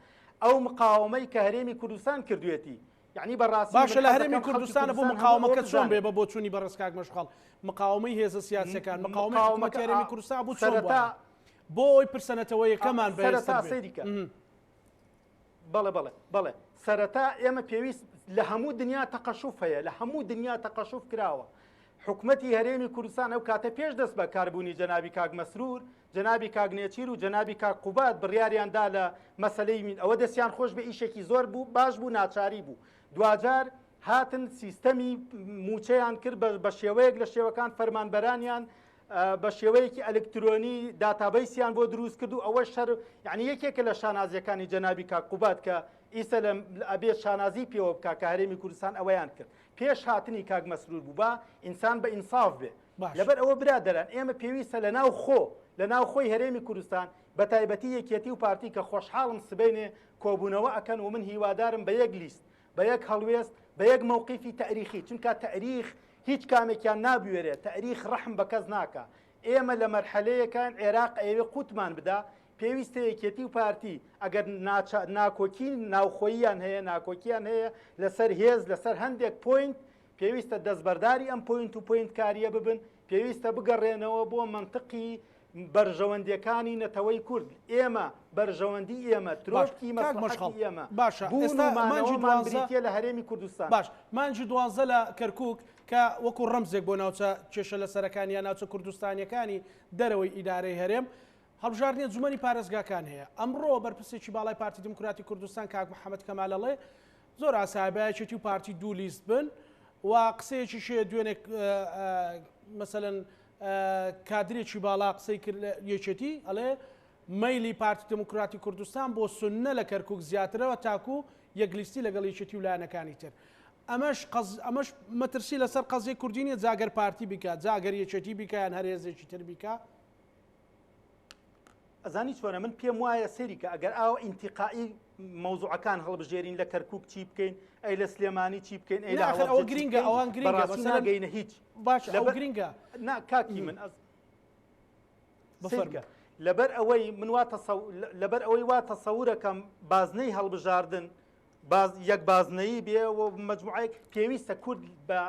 ئەو مقاوەمەی کە هەرێمی کوردستان کردوێتی، یەعنی بە ڕاستی باشە من لە حەز هەرێمی دەکەم خەڵکی کوردستانە بۆ کوردستان هەموو ئەوە مقاوەمەکە چۆن بزانن. بێ بە بۆچوونی بەڕێز کاک مەشخەڵ مقاوەمەی هێزە سیاسیەکان مقاوەمەی حکوومەتی مقاوەمەکە هەرێمی کوردستان بوو چۆن سەرەتا بوایە بۆ ئەوەی پرسە نەتەوەیەکەمان بەهێزتر سەرەتا بێ سەیری کە بەڵێ بەڵێ بەڵێ سەرەتا ئێمە پێویست لە هەموو دنیا تەقەشوف هەیە لە هەموو دنیا تەقەشوف کراوە حکومەتی هەرێمی کوردستان ئەو کاتە پێش دەست بە کاربوونی جەنابی کاک مەسرور جەنابی کاک نێچیر و جەنابی کاک قوباد بڕیاریان دا لە مەسەلەی مین ئەوە دەستیان خۆش بێ ئیشێکی زۆر بوو باش بوو ناچاری بوو دواجار هاتن سیستەمی موچەیان کرد بە شێوەیەک لە شێوەکان فەرمانبەرانیان بە شێوەیەکی ئەلکترۆنی داتابەیسیان بۆ دروست کرد و ئەوە شەر یعنی یەکێکە لە شانازیەکانی جەنابی کاک قوباد کە ئیسە لە ئەبێت شانازی پێوە بکا کە هەرێمی کوردستان ئەوەیان کرد پێش هاتنی کاک مەسرور بوو با ئینسان بە ئینساف بێ باش. لەبەر ئەوە برادەران ئێمە پێویستە لە ناو خۆ لە ناو خۆی هەرێمی کوردستان بە تایبەتی یەکێتی و پارتی کە خۆشحاڵم سبەینێ کۆبوونەوە ئەکەن و من هیوادارم بە یەک لیست بە یەک هەڵوێست بە یەک مەوقیفی تەئریخی چونکە تەئریخ هیچ کامێکیان نابوێرێ تەئریخ ڕەحم بە کەس ناکا ئێمە لە مەرحەلەیەکان عێراق ئەیەوێ قوتمان بدا پێویستە یەکێتی و پارتی ئەگەر ناکۆکی ناوخۆییان هەیە ناکۆکیان هەیە لەسەر هێز لەسەر هەندێک point پێویستە دەستبەرداری ئەم point و point کارییە ببن، پێویستە بگەڕێنەوە بۆ مەنتقی بەرژەوەندییەکانی نەتەوەی کورد، ئێمە، بەرژەوەندی ئێمە، باش ترۆپکی کاک مەشخەڵ مەسڵەحەتی ئێمە، باشە بوون ئێستا و مانگی مانەوەمان دوانزە بریتییە لە هەرێمی کوردستان. باش مانگی دوانزە لە کەرکووک کە وەکو ڕەمزێک بۆ ناوچە کێشە لەسەرەکان یا ناوچە کوردستانیەکانی دەرەوەی ئیدارەی هەرێم هەڵبژاردنی ئەنجومەنی پارێزگاکان هەیە ئەمڕۆ بەرپرسێکی باڵای پارتی دیموکراتی کوردستان کاک محەمەد کەمال ئەڵێ زۆر ئاسایە با یەکێتی و پارتی دوو لیست بن و قسەیەکیش هەیە دوێنێ مەسەلەن کادرێکی باڵا قسەی کرد لە یەکێتی ئەڵێ مەیلی پارتی دموکراتی کوردستان بۆ سوننە لە کەرکک زیاترەوە تاکو یەک لیستی لەگەڵ یەکێتی و لایەنەکانی تر ئەمەش قەز ئەمەش مەترسی لەسەر قەزیەی کوردی نییە جاگەر پارتی بیکا جاگەر یەکێتی بیکا یان هەر هێزێکی تر بیکا ئەزانی چۆنە من پێم وایە سەیری کە ئەگەر ئاوە ئینتیقائی مەوزوعەکان هەڵبژێرین لە کەرکک چی بکەین ئەی لە سلێمانی چی بکەین ئەی لە ئەوە گرینگە ئەوان گرینگە ناگەینە هیچ باش لەبەر گرینگە نا کاکی من ئەز بفەرمە لەبەر ئەوەی من وا لەبەر ئەوەی وا تەسەورەکەم بازنەی هەڵبژاردن باز یەک بازنەیی بێ و مجموعەیەک پێویستە کورد بە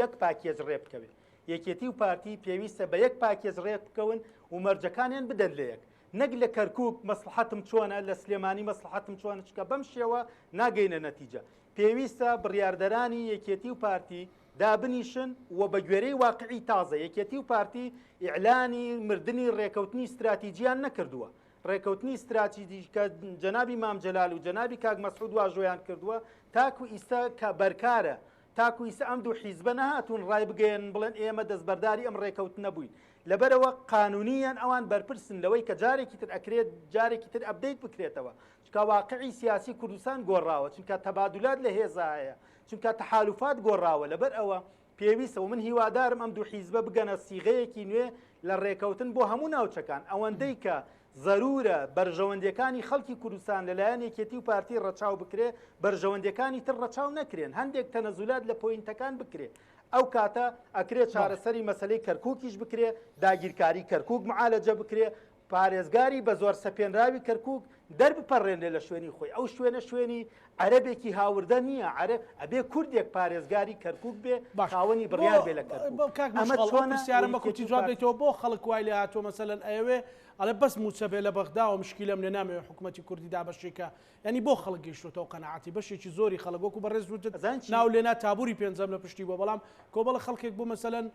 یەک package ڕێ بکەوێت یەکێتی و پارتی پێویستە بە یەک package ڕێک بکەون و مەرجەکانیان بدەن لە یەک نەک لە کەرکوک مەسڵەحەتم چۆنە لە سلێمانی مەسڵەحەتم چۆنە چونکە بەم شێوە ناگەینە نەتیجە پێویستە بڕیاردەرانی یەکێتی و پارتی دابنیشن و بە گوێرەی واقعی تازە یەکێتی و پارتی ئیعلانی مردنی ڕێکەوتنی ستراتیجیان نەکردووە ڕێکەوتنی ستراتیجی کە جەنابی مام جەلال و جەنابی کاک مەسعود واژۆیان کردووە تاکو ئیستا کە بەرکارە تاکو ئیستا ئەم دوو حیزبە نەهاتوون ڕایبگەیەنن بڵێن ئێمە دەستبەرداری ئەم ڕێکەوتنە بووین لەبەرئەوە قانونیەن ئەوان بەرپرسن لەوەی کە جارێکی تر ئەکرێت جارێکی تر update بکرێتەوە چونکە واقعی سیاسی کوردستان گۆڕاوە چونکە تەبادولات لە هێزا هەیە چونکە تەحالوفات گۆڕاوە لەبەر ئەوە پێویستە و من هیوادارم ئەم دوو حیزبە بگەنە سیغەیەکی نوێ لە ڕێکەوتن بۆ هەموو ناوچەکان ئەوەندەی کە زەرورە بەرژەوەندیەکانی خەڵکی کوردستان لەلایەن یەکێتی و پارتی ڕەچاو بکرێ بەرژەوەندیەکانی تر ڕەچاو نەکرێن هەندێک تەنەزولات لە point ەکان بکرێ ئەو کاتە ئەکرێ چارەسەری مەسەلەی کەرکوکیش بکرێ داگیرکاری کەرکوک معالەجە بکرێ پارێزگاری بە زۆر سەپێنراوی کەرکوک دەربپەڕێنرێ لە شوێنی خۆی ئەو شوێنە شوێنی عەرەبێکی هاوردە نییە عەرە ئەبێ کوردێک پارێزگاری کەرکوک بێ باش خاوەنی بۆ بڕیار بێ لە بۆ کەرکوک کاک ئەمە مەشخەڵ ئەو چۆنە پرسیارەم بە و کورتی یەکێتی و جواب پارتی دەیتەوە بۆ خەڵک وای لێ هاتووە مەسەلەن ئەیەوێ ئەڵێ بەس مووچە بێ لە بەغداوە مشکیلەم نیە نامەوێ حکومەتی کوردی دابەشی کە یانی بۆ خەڵک گەیشتۆتەوە قەناعەتی بەشێکی زۆری خەڵک وەکو بەڕێز وتت ئەزانی چی ناو لێنا تابوری پێنجەم لە پشتی بووە بەڵام کۆمەڵە خەڵکێک بوو مەسەلەن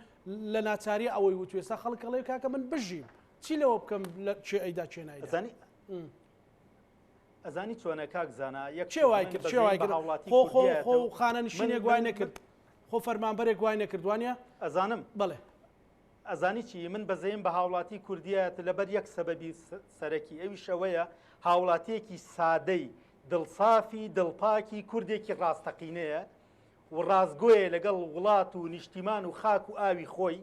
لە ناچاری ئەوەی وتوێ ئێستا خەڵک ئەڵێ کاکە من بژیم چی لەوە بکەم لە کێ ئەیدا کێ نایدا ئەزانی ئەزانی چۆنە کاک زانا یەک کێ وای من کرد کێ بەزەییم وای بە کرد هاوڵاتی خۆ خۆ خۆ کوردیایەتەوە من خانەنشینێک وای من من نەکرد خۆ فەرمانبەرێک وای نەکرد وانە ئەزانم بەڵێ ئەزانی چی من بەزەیم بە هاوڵاتی کوردیایەت لەبەر یەک سەبەبی سەرەکی ئەویش ئەوەیە هاوڵاتیەکی سادەی دڵسافی دڵپاکی کوردێکی ڕاستەقینەیە و ڕاستگۆیە لەگەڵ وڵات و نیشتیمان و خاک و ئاوی خۆی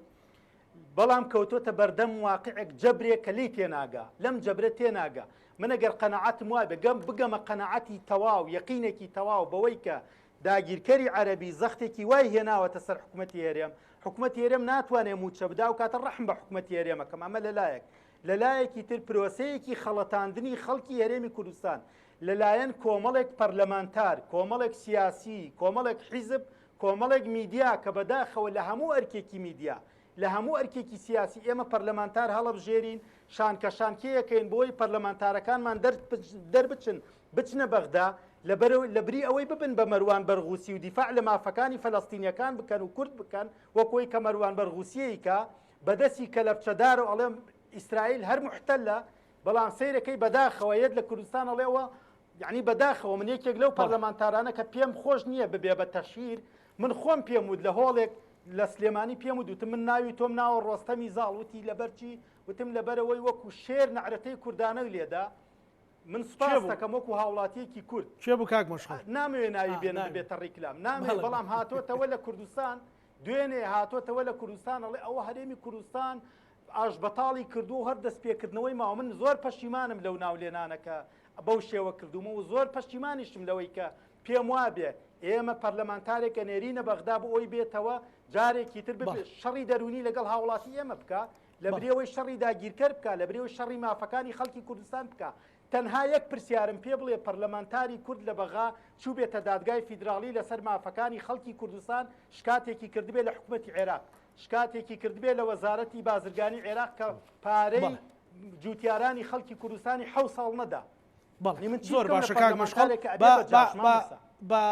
بەڵام کەوتۆتە بەردەم واقعێک جەبرێک کە لێی تێناگا لەم جەبرە تێناگا. من ئەگەر قەناعەتم وابێ گەم بگەمە قەناعەتی تەواو یەقینێکی تەواو بەوەی کە داگیرکەری عەرەبی زەختێکی وای هێناوەتە سەر حکومەتی هەرێم، حکومەتی هەرێم ناتوانێ مووچە بدا ئەو کاتە ڕەحم بە حکومەتی هەرێم ئەکەم ئەمە لەلایەک، لەلایەکی تر پرۆسەیەکی خەڵەتاندنی خەڵکی هەرێمی کوردستان لەلایەن کۆمەڵێک پەرلەمانتار، کۆمەڵێک سیاسی، کۆمەڵێک حیزب، کۆمەڵێک میدیا کە بەداخەوە لە هەموو ئەرکێکی میدیا، لە هەموو ئەرکێکی سیاسی ئێمە پەرلەمانتار هەڵەبژێرین، شانکە شانکێیەکەین بۆی پەرلەمانتارەکانمان دەربچن بچنە بەغدا، لەبری ئەوەی ببن بە مەروان بەرغوسی و دیفاع لە مافەکانی فەلەستینیەکان بکەن و کورد بکەن وەک ئەوەی کە مەروان بەرغوسیەی کە بەدەستی کەلەپچەدارەوە ئەڵێ ئیسرائیل هەر موحتەلە، بەڵام سەیرەکەی بەداخەوە یەت لە کوردستان ئەڵێ ئەوە یعنی بەداخەوە من یەکێک لەو پەرلەمانتارانە کە پێم خۆش نییە ببێ بە تەشهیر من خۆم پێم وت لە هۆڵێک لە سلێمانی پێم وت وتم من ناوی تۆم ناوە ڕۆستەمی زاڵ وتی لەبەرچی وتم لەبەرەوەی وەکو شێر نەعرەتەی کوردانەی لێدا من سوپاس دەکەم وەکو هاوڵاتیەکی کورد. کێ بوو کاک مەشخەڵ؟ نامەوێ ناوی بێنم ببێتە ڕیکلام نامەوێ بەڵام هاتۆتەوە لە کوردستان دوێنێ هاتۆتەوە لە کوردستان ئەڵێ ئەوە هەرێمی کوردستان ئاشبەتاڵی کردووە و هەر دەستپێکردنەوەی ماوە من زۆر پەشیمانم لەو ناولێنانە کە بەو شێوە کردوومە و زۆر پەشیمانیشم لەوەی کە پێم وابێ ئێمە پەرلەمانتارێک ئەنێرینە بەغدا بۆ ئەوی بێتەوە جارێکی تر شەڕی دەروونی لەگەڵ هاوڵاتی ئێمە بکە لەبری ئەوەی شەڕی داگیرکەر بکا، لەبری ئەوەی شەڕی مافەکانی خەڵکی کوردستان بکا. تەنها یەک پرسیارم پێ بڵێ پەرلەمانتاری کورد لە بەغا چووبێتە دادگای فیدراڵی لەسەر مافەکانی خەڵکی کوردستان شکاتێکی کردبێ لە حکومەتی عێراق، شکاتێکی کردبێ لە وەزارەتی بازرگانی عێراق کە پارەی جوتیارانی خەڵکی کوردستانی حەو ساڵ نەدا. بەڵێ من زۆر باشە کاک مەشخەڵ با با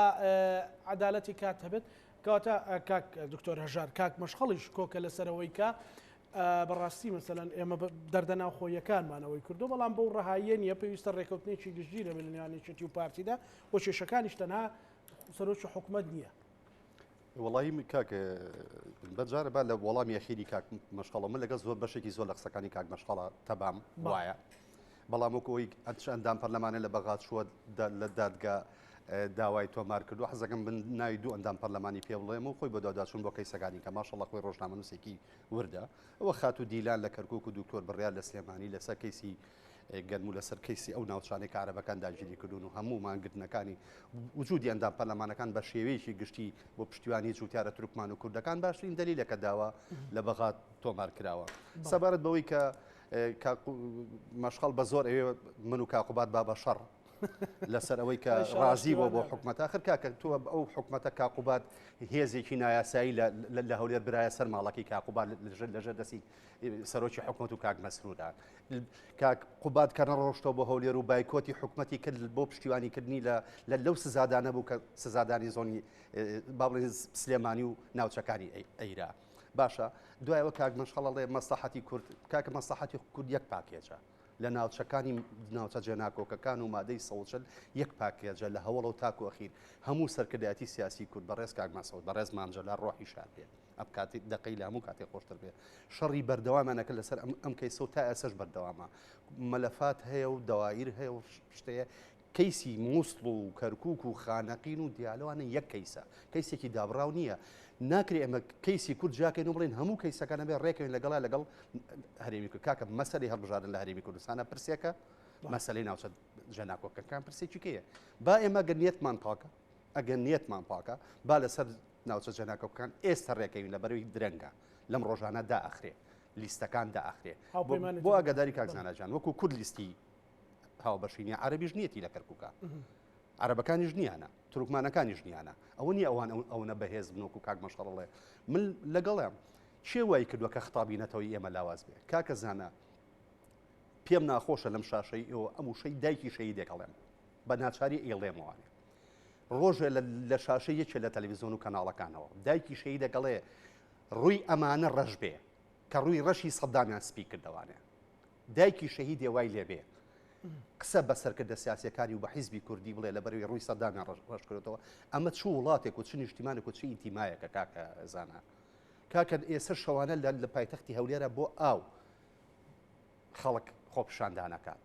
عەدالەتی کات هەبێت. کەواتە کاک دکتۆر هەژار کاک مەشخەڵیش کۆکە لەسەرەوەی کە بەڕاستی مەسەلەن ئێمە دەردە ناوخۆیەکانمان ئەوەی کردو بەڵام بەو ڕەهاییە نییە پێویستە ڕێکەوتنێکی گشتگیر هەبێت لە نێوان یەکێتی و پارتیدا و کێشەکانیش تەنها سەرۆکی حکومەت نییە. وەڵی کاک بەجارە با لە وەڵامی ئەخیری کاک مەشخەڵە من لەگەڵ زۆر بەشێکی زۆر لە قسەکانی کاک مەشخەڵە تەبام وایە بەڵام وەکو ئەوەی ئەچ ئەندام پەرلەمانە لە بەغا چووە لە دادگا داوای تۆمار کردو حەزەکەم بن ناوی دوو ئەندام پەرلەمانی پێ بڵێم و خۆی بەدواداچوون بۆ کەیسەکانی کە ماشەڵڵا خۆی ڕۆژنامەنووسێکی وردە ئەوە خاتوو دیلان لە کەرکوک و دکتۆر بڕیار لە سلێمانی لەسەر کەیسی گەرم و لەسەر کەیسی ئەو ناوچانەی کە عەرەبەکان داگیری کردوون و هەموو مانگرتنەکانی وجودی ئەندام پەرلەمانەکان بە شێوەیەکی گشتی بۆ پشتیوانی جوتیارە تورکمان و کوردەکان باشترین دەلیلە کە داوا لە بەغا تۆمار کراوە سەبارەت بەوەی کە مەشخەڵ بە زۆر ئەوێ من و کاقوبات با بە شەڕ لەسەر ئەوەی کە ڕازی بۆ بۆ حکومەت آخر کاکە تۆ ئەو حکومەتە کاقوبات هێزێکی نایاسایی لە هەولێر برایە سەر ماڵەکەی کاقوبات لەژێر دەستی سەرۆکی حکومەت و کاک مەسرورە کاک قوباد کە نەڕۆشتەوە بۆ هەولێر و بایکۆتی حکومەتی کرد بۆ پشتیوانیکردنی لە لەو سزادانە بوو کە سزادانی زۆنی با بڵێن سلێمانی و ناوچەکانی ئەیرا باشە دوایەوە کاک مەشخەڵ ئەڵێ مەسلحەتی کورد کاکە مەسلحەتی کورد یەک پاکێجە لە ناوچەکانی ناوچە جێناکۆکەکان و مادەی سەوچل یەک پاکێجە لە هەوڵە و تاکو ئەخیر هەموو سەرکردایەتی سیاسی کورد بەڕێز کاک مەسعود بەڕێز مام جەلال ڕۆحی شاد بێت ئەم کاتی دەقەی لە هەموو کاتێک خۆشتر بێ شەڕی بەردەوامانەکە لەسەر ئەم ئەم کەیسە و تا ئێسەش بەردەوامە مەلەفات هەیە و دەوائیر هەیە و شتەیە کەیسی مووسڵ و کەرکوک و خانەقین و دیالەوانە یەک کەیسە، کەیسێکی دابڕاو نییە. ناکرێ ئێمە کەیسی کورد جیاکەین و بڵێین هەموو کەیسەکان ئەبێ ڕێکەوین لەگەڵا لەگەڵ هەرێمی کورد. کاکە مەسەلەی هەڵبژاردن لە هەرێمی کوردستانە پرسێکە، مەسەلەی ناوچە جێناکۆکەکان پرسێکی کەیە. با ئێمە گەر نیەتمان پاکە، ئەگەر نیەتمان پاکە، با لەسەر ناوچە جێناکۆکەکان ئێستا ڕێکەوین لەبەرەوەی درەنگە لەم ڕۆژانە دائەخرێ لیستەکان دائەخرێ. بۆ ئاگاداری کاک زانا جان وەکو کورد لیستی هاوبەشی نیە عەرەبیش نیەتی لە کەرکووکە عەرەبەکانیش نیانە تورکمانەکانیش نیانە ئەوە نیە ئەوان ئەوەنە بەهێز بن وەکو کاک مەشخەڵ من لەگەڵم چێ وای کردووە کە خطابی نەتەوەی ئێمە لاواز بێ کاکە زانە پێم ناخۆشە لەم شاشەی ئێوە ئەم وشەی دایکی شەهیدێک ئەڵێم بە ناچاری ئیڵێمەوانێ ڕۆژێ لە شاشەی یەکێ لە تەلەڤیزیۆن و کەناڵەکانەوە دایکی شەهیدەکەڵێ ڕووی ئەمانە ڕەش بێ کە ڕووی ڕەشی سەدامیان سپی کردەوانێ دایکی شەهیدێ وای لێ بێ قسە بە سەرکردە سیاسیەکانی و بە حیزبی کوردی بڵێ لە بەروی ڕووی سەدامیان ڕەش کردەوە ئەمە چ وڵاتێک و چ نیشتیمانێک و چ ئینتیمایەکە کاکە زانا کاکە ئێستا شەوانە لە پایتەختی هەولێرە بۆ ئاو خەڵک خۆپیشاندانەکات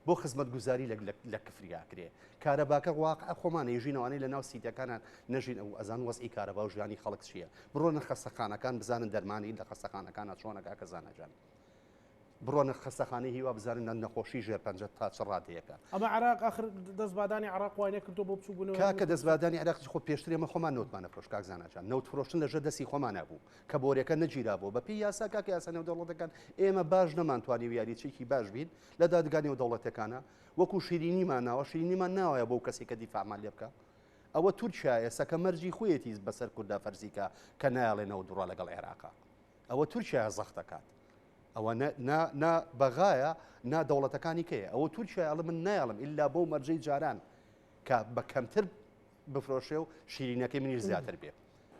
بۆ خزمەتگوزاری لە کفریا کرێ کارەباکە واقع خۆمان ئێژینەوانەی لە ناو سیتەکانە نەژین ئەو ئەزان وەزعی کارەبا و ژیانی خەڵک چییە بڕۆنە خەستەخانەکان بزانن دەرمانی لە خەستەخانەکانە چۆنە کاکە زاناجان. بڕۆنە خەستەخانەی هیوا بزانن نە نەخۆشی ژێرپەنجە تا چ ڕادەیەکە. ئەمە عێراق ئاخر دەستبادانی عێراق وای نەکردووە بۆ بچووکبوونەوەی کاکە دەستبادانی عێراق خۆ پێشتر ئێمە خۆمان نەوتمان ئەفرۆشت کاک زانا جان نەوت فرۆشتن لەژێر دەستی خۆمانا بوو کە بۆریەکە نەگیرابووە بە پێی یاسا کاکە یاسا نێودەوڵەتەکان ئێمە باش نەمانتوانی و یاریچێکی باش بین لە دادگا نێودەوڵەتەکانە وەکو شیرینیمان ناوە شیرینیمان ناوایە بۆ کەسێک کە دیفاعمان لێ بکە ئەوە تورکیا ئێستا کە مەرجی خۆیەتی بەسەر کوردا فەرزیکە کە نایەڵێ نەوت بڕوا لەگەڵ عێراقا ئەوە تورکیایە زەخت دەکات ئەوە نا نا بەغایە نا دەوڵەتەکانی کەیە ئەوە تورکیا ئەڵێ من نایەڵم ئللا بەو مەرجەی جاران کە بە کەمتر بفرۆشێ و شیرینەکەی منیش زیاتر بێ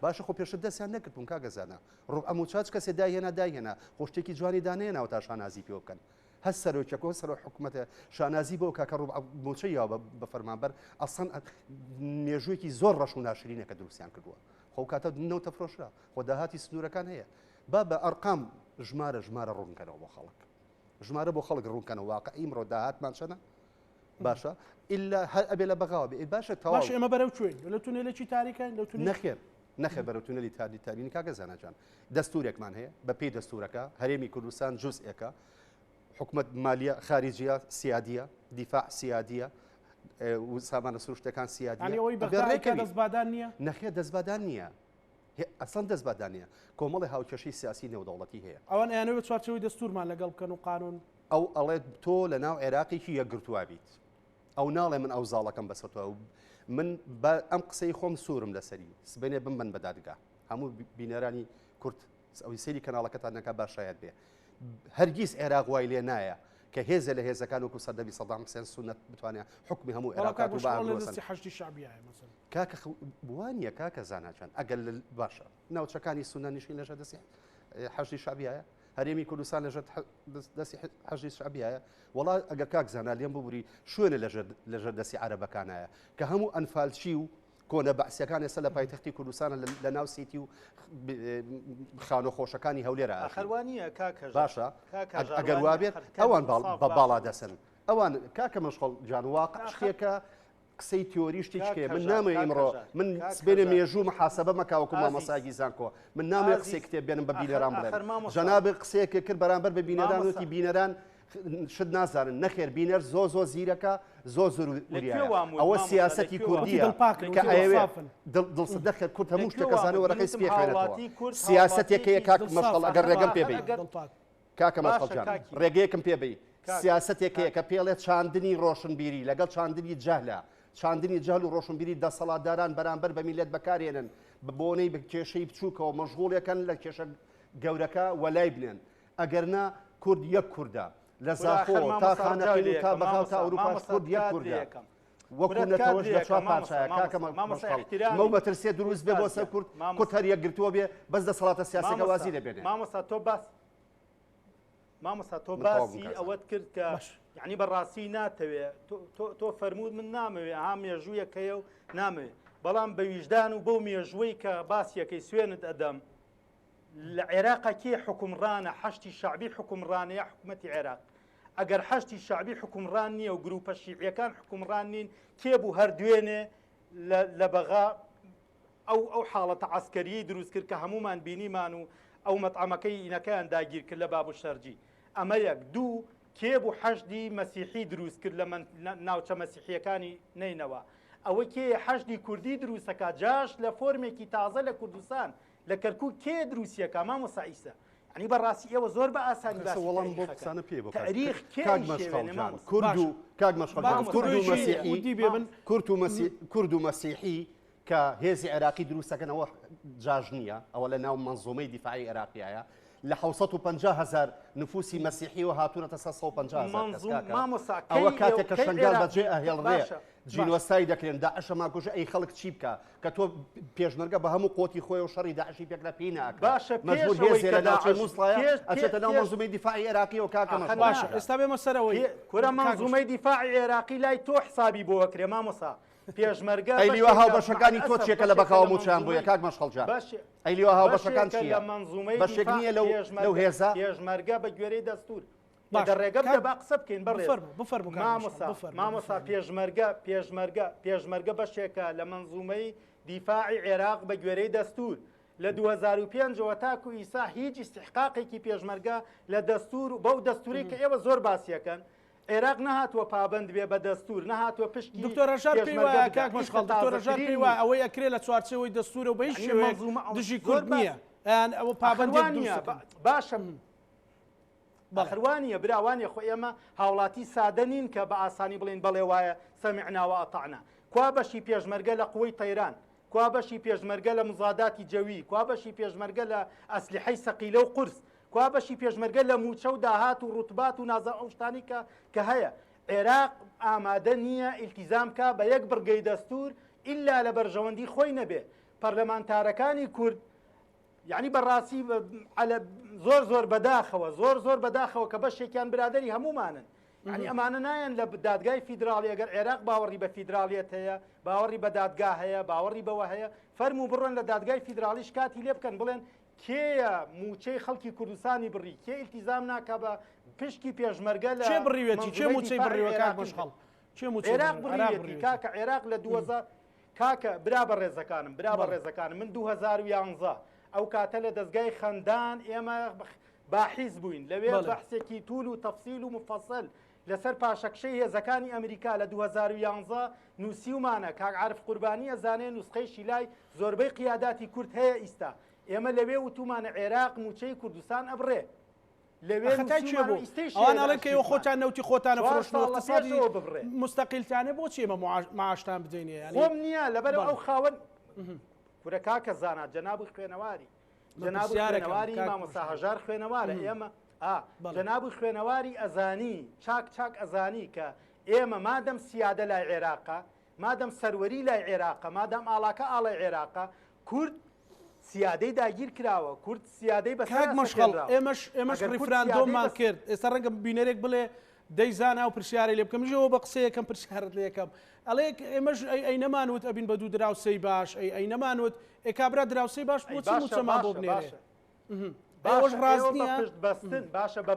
باشە خۆ پێشتر دەستیان نەکردبوون کاکە زانا ڕوبعە مووچە کەسێ دایهێنا دایهێنا خۆ شتێکی جوانی دانەیەناوە تا شانازی پێوە بکەن هەر سەرۆکێک و سەرۆک حکوومەتە شانازی بۆ کاکە ڕوبعە مووچەی یاوە بە فەرمانبەر ئەسڵەن مێژوویەکی زۆر ڕەش و ناشرینە کە دروستیان کردووە خۆ کاتە نەوتە فرۆشرا خۆ داهاتی سنوورەکان هەیە با بە ئەرقام ژمارە ژمارە ڕوونکەنەوە بۆ خەڵک ژمارە بۆ خەڵک ڕوونکەنەوە واقع ئیمڕۆ داهاتمان چەنە باشە ئللا هەر ئەبێ لە بەغاوە بێ باشە تەواو باش ئێمە بەرەو کوێین لە تونێلێکی تاریکین لە تونێل نەخێر نەخێر بەرەو تونێلی تاری تارین کاکە زاناجان دەستورێکمان هەیە بە پێی دەستورەکە هەرێمی کوردستان جزئێکە حکومت مالیە خارجیە سیادیە دیفاع سیادیە و سامانە سروشتەکان سیادیە ئەوەی بەغدا دەستبادان نییە نەخێر دەستبادان نییە ئەسڵەن دەستبادان نییە کۆمەڵی هاوکێشەی سیاسی نێودەوڵەتی هەیە. ئەوان ئەیانەوێت چوارچێوەی دەستوورمان لەگەڵ بکەن و قانوون. ئەو ئەڵێت تۆ لە ناو عێراقێکی یەکگرتووا بیت. ئەو ناڵێ من ئەو زاڵەکەم بەسەر تۆ من بە ئەم قسەی خۆم سوورم لەسەری سبەینێ بمبەن بە دادگا هەموو بینەرانی کورد ئەوی سەیری کەناڵەکەتان نەکا با شایەت بێ هەرگیز عێراق وای لێ نایە کە هێزێ لە هێزەکان وەکو سەردەمی سەدام حسێن سوننەت بتوانێت حکومی هەموو عێراق بکات و بە ئابرووەسەن. دەستی حەشدی شەعبیایە مەسەلەن. کاکە وا نییە کاکە زانا جان ئەگەر باشە ناوچەکانی سوننە نشین لەژێر دەستی حەشدی شەعبیایە هەرێمی کوردستان لەژێر دەستی حەشدی شەعبیایە وەڵا ئەگەر کاک زانا لێم ببوری شوێنە لەژێر دەستی عەرەبەکانایە کە هەموو ئەنفالچی و کۆنە بەعسیەکان ئێستا لە پایتەختی کوردستانە لە ناو سیتی و خانۆ خۆشەکانی هەولێرە ئاخر وا نییە کاک هەژار. باشە کاک هەژار ئەگەر وا وا نییە. بێت خەر کەم ئەوان باڵ ئینساف بە باشە. باڵا دەسن ئەوان کاکە مەشخەڵ جان واقع ئاخر شتێکە قسەی تیۆری شتێکی کاک کەیە من هەژار، نامەوێ کاک ئیمڕۆ هەژار، من کاک سبەینێ هەژار. مێژوو محاسبە مەکە وەکو ئازیز. مامۆستایەکی زانکۆ من نامەوێ ئازیز. قسەی کتێب بێنم بە ئاخر بینەران ئاخر بڵێم مامۆستا. جەنابت قسەیەکت کرد بەرامبەر بە بینەران مامۆستا. وتی بینەران شت نازانن نەخێر بینەر زۆ زۆ زیرەکە زۆ زۆر لە کوێ وریایە وام وت ئەوە مامۆستا، لە سیاسەتی کوێ وام وت؟ کوردیە دڵ پاکن، کە وتی ئەیەوێ دڵسافن. دڵ دڵس دەخێر کورد لە هەموو کوێ شتێکە وام زانێ وت؟ من وەرەقەی وتم سپی خوێنێتەوە هاوڵاتی کورد سیاسەتێکەیە هاوڵاتیەکی کاک دڵساف مەشخەڵ ئەگەر ڕێگەم پێ ئاخر بەی ئەگەر دڵ پاک. کاکە مەشخەڵ باشە جان کاکی. ڕێگەیەکم پێ بەی کاک. سیاسەتێکەیە کاک. کە پێڵێ چاندنی ڕۆشنبیری لەگەڵ چاندنی جەهلە چاندنی جەهل و ڕۆشنبیری دەسەڵاتداران بەرامبەر بە میللەت بەکارێنن بە بۆنەی بە کێشەی بچووکەوە مەشغوڵێکەن لە کێشە گەورەکە وەلای بنێن ئەگەرنا کورد یەک کوردە لە زاخۆ تا خانەقین و تا بەغا و تا ئەوروپاش کورد یەک کوردە وەکو نەتەوەش لە چوار پارچەیە کاکە مەشخەڵ مەو مەترسیە دروست بێ بۆ سەر کورد کورد هەر یەکگرتووە بێ بەس دەسەڵاتە سیاسەکە وازی لێ بێنێ. مامۆستا تۆ باس مامۆستا تۆ من تەواو بووم باسی کاک زانا. ئەوەت کرد کە باش. یعنی بەڕاستی ناتەوێ تۆ فەرمووت من نامەوێ ها مێژوویەک هەیە و نامەوێ بەڵام بە ویژدان و بەو مێژووەی کە باسیەکەی سوێنت ئەدەم لە عێراقا کێ حوکمڕانە حەشدی شەعبی حوکمڕانە یا حکومەتی عێراق؟ ئەگەر حەشدی شەعبی حوکمڕان نییە و گروپە شیعیەکان حوکمڕان نین کێ بوو هەر دوێنێ لە بەغا ئەو ئەو حاڵەتە عەسکەریەی دروست کرد کە هەموومان بینیمان و ئەو مەتعەمەکەی ئینەکەیان داگیر کرد لە باب الشەرجی ئەمە یەک دوو کێ بوو حەشدی مەسیحی دروست کرد لە ناوچە مەسیحیەکانی نەینەوا ئەوە کێیە حەشدی کوردی دروستەکا جاش لە فۆرمێکی تازە لە کوردستان لە کەرکوک کێ دروستیەکا مامۆستا عیسا یعنی بەڕاستی ئێوە زۆر بە ئاسانی کەسە باسی وەڵام بۆ تاریخەکەن قسانە پێ بۆ کاک تاریخ کێ کاک ئەیشێوێنێ مەشخەڵ جان مامۆستا کورد و باشە. کاک مەشخەڵ با جان کورد و گفتوگۆیەکی مەسیحی ودی بێ من کورد و مەسی کورد و مەسیحی کە هێزی عێراقی دروست دەکەن ئەوە جاش نییە ئەوە لە ناو مەنزومەی دیفاعی عێراقیایە لە 750 هەزار نفوسی مەسیحیەوە هاتوونەتە سەر 150 هەزار کەس مەنزوم کاکە مامۆستا ئەوە کەی کاتێک کە کەی شەنگال عێراق بەجێ ئەهێڵرێ باشە جینۆساید دەکرێن داعشە ماکوژە ئەی خەڵک چی بکا کە تۆ پێشمەرگە بە هەموو قوتی خۆیەوە شەڕی داعشی پێکرا پێی ناکرا باشە مەجبور پێش ئەوەی هێزێ کە لە ناوچەی داعش موسڵایە پێش ئەچێتە ناو پێش مەنزومەی دیفاعی عێراقیەوە کاکە ئاخر مەشخەڵ باشە نا ئێستا بێمە سەرەوەی پێ کورە کاک مەشخەڵ مەنزومەی دیفاعی عێراقی لای تۆ حسابی بۆ ئەکرێ مامۆستا پێشمەرگە ئەی لیوا بەشێکە هاوبەشەکانی تۆ مع الاسف چیە کە لە بەشێکە بەغاوە لە مووچەیان بۆیە مەنزومەی کاک مەشخەڵ جان بەش ئەی لیوا هاوبەشەکان بەشێکە چییە لە مەنزومەی بەشێک دیفاع نییە لەو لەو پێشمەرگە هێزە پێشمەرگە بە گوێرەی دەستور باشە دە ڕێگە بدە کاک با قسە بکەین بەڕێز بفەرموو بفەرموو کاک مەشخەڵ مامۆستا بفەرموو مامۆستا بفەرموو پێشمەرگە پێشمەرگە پێشمەرگە بەشێکە لە مەنزومەی دیفاعی عێراق بە گوێرەی دەستور. لە 2005 ەوە تاکو ئیسا هیچ ئیستحقاقێکی پێشمەرگە لە دەستور و بەو دەستورەی کە ئێوە زۆر باسیەکەن عێراق نەهاتووە پابەند بێ بە دەستور نەهاتووە پشکی دکتۆر هەژار پێی پێشمەرگە وایە بدا کاک ئیستا مەشخەڵ دکتۆر هەژار پێی تازەترین وایە ئەوەی ئەکرێ لە چوارچێوەی دەستورە و بە هیچ یعنی شێوەیەک مەنزومە ئەو دژی زۆر کورد باس نییە یان ئەوە ئاخر پابەندێک وا نییە دروست دەکەن. باشە بەڵێ. ئاخر وا نییە برا وا نییە خۆ ئێمە هاوڵاتی سادە نین کە بە ئاسانی بڵێین بەڵێ وایە سمعنا وأطعنا کوا بەشی پێشمەرگە لە قوەی تەیران کوا بەشی پێشمەرگە لە مزاداتی جەوی کوا بەشی پێشمەرگە لە ئەسلیحەی سەقیلە و قورس کوا بەشی پێشمەرگە لە مووچە و داهات و ڕوتبات و نازانم ئەو شتانەی کە کە هەیە عێراق ئامادە نییە ئیلتیزام کا بە یەک بڕگەی دەستور ئیلا لە بەرژەوەندی خۆی نەبێ پەرلەمانتارەکانی کورد یعنی بەڕاستی زۆر زۆر بەداخەوە زۆر زۆر بەداخەوە کە بەشێکیان برادری هەمومانن یعنی ئەمانە نایەن لە دادگای فیدراڵی ئەگەر عێراق باوەڕی بە فیدراڵیەت هەیە باوەڕی بە دادگا هەیە باوەڕی بەوە هەیە فەرموو بڕۆن لە دادگای فیدراڵی شکاتی لێ بکەن بڵێن کێیە مووچەی خەڵکی کوردستانی بڕی کێ ئیلتیزام ناکا بە پشکی پێشمەرگە لە کێ بڕیوێتی کێ مەنزومەی مووچەی دیفاعی بڕیوە کاک عێراقی مەشخەڵ کێ مووچەی عێراق بڕیوە عێراق بڕیوێتی بڕیوێتی کاکە عێراق لە 2000 کاکە برا بەڕێزەکانم برا بەڵێ. بەڕێزەکانم من 2011 ئەو کاتە لە دەستگای خەندان ئێمە باحیز بووین لەوێ بەڵێ. بەحسێکی توول و تەفسیل و مفەسەل لەسەر پاشەکشەی هێزەکانی ئەمریکا لە 2011 نووسیومانە کاک عارف قوربانی ئەزانێ نوسخەیشی لای زۆربەی قیاداتی کورد هەیە ئیستا ئێمە لەوێ وتومانە عێراق مووچەی کوردستان ئەبڕێ. لەوێ خەتای کێ نووسیومانە بوو؟ ئیستەیش ئەوان هەیە لە ئەڵێن کە ئێوە ئەرشیفمان. خۆتان نەوتی خۆتانە چوار فرۆشتن و ساڵ لە اقتصادی پێشەوە ببڕێ. مستەقیلتانە بۆچی ئێمە معاشتان بدەینێ؟ یانی خۆم نییە لەبەر بەڵێ. ئەو خاوەن کورە کاکە زانا جەنابی خوێنەواری من جەنابی پرسیارەکەم خوێنەواری کاک مامۆستا مەشخەڵ. هەژار خوێنەوارە ئێمە ئا بەڵێ. جەنابی خوێنەواری ئەزانی چاک چاک ئەزانی کە ئێمە مادەم سیادە لای عێراقە مادەم سەروەری لای عێراقە مادام ئاڵاکە ئاڵای عێراقە کورد سیادەی داگیر کراوە کورد سیادەی بەسەرا کاک مەشخەڵ سەپێنراوە. ئێمەش ئێمەش ئەگەر کورد ڕیفراندۆممان سیادەی بەس کرد ئێستا ڕەنگە بینەرێک بڵێ دەی زانا و پرسیارەی لێ بکەم منیش ئەوە بە قسەیەکەم پرسیارت لێ یەکەم ئەڵێ ئێمەش ئەی ئەی نەمانوت ئەبین بە دوو دراوسێی باش ئەی ئەی نەمانوت ئێ کابرا دراوسێی باش ئەی بۆچی باشە مووچەمان بۆ باشە بنێرێ باشە ئەوەش باشە ڕاست ئێوە بە نییە پشت بەستن باشە بە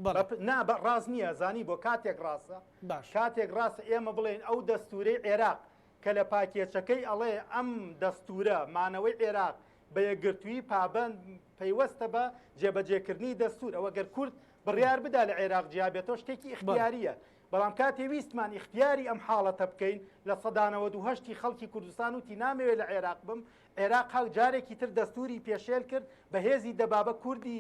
بەڵێ. بە نا بە ڕاست نییە زانی بۆ کاتێک ڕاستە باش. کاتێک ڕاستە ئێمە بڵێن ئەو دەستورەی عێراق کە لە پاکێچەکەی ئەڵێ ئەم دەستورە مانەوەی عێراق بە یەکگرتوویی پابەند پەیوەستە بە جێبەجێکردنی دەستور ئەوە گەر کورد بڕیار بدا لە عێراق جیا بێتەوە شتێکی ئیختیارییە بەڵام کاتێ ویستمان ئیختیاری ئەم حاڵەتە بکەین 98% ی خەڵکی کوردستان وتی نامەوێت لە عێراق بم عێراق هاو جارێکی تر دەستوری پێشێل کرد بە هێزی دەبابە کوردی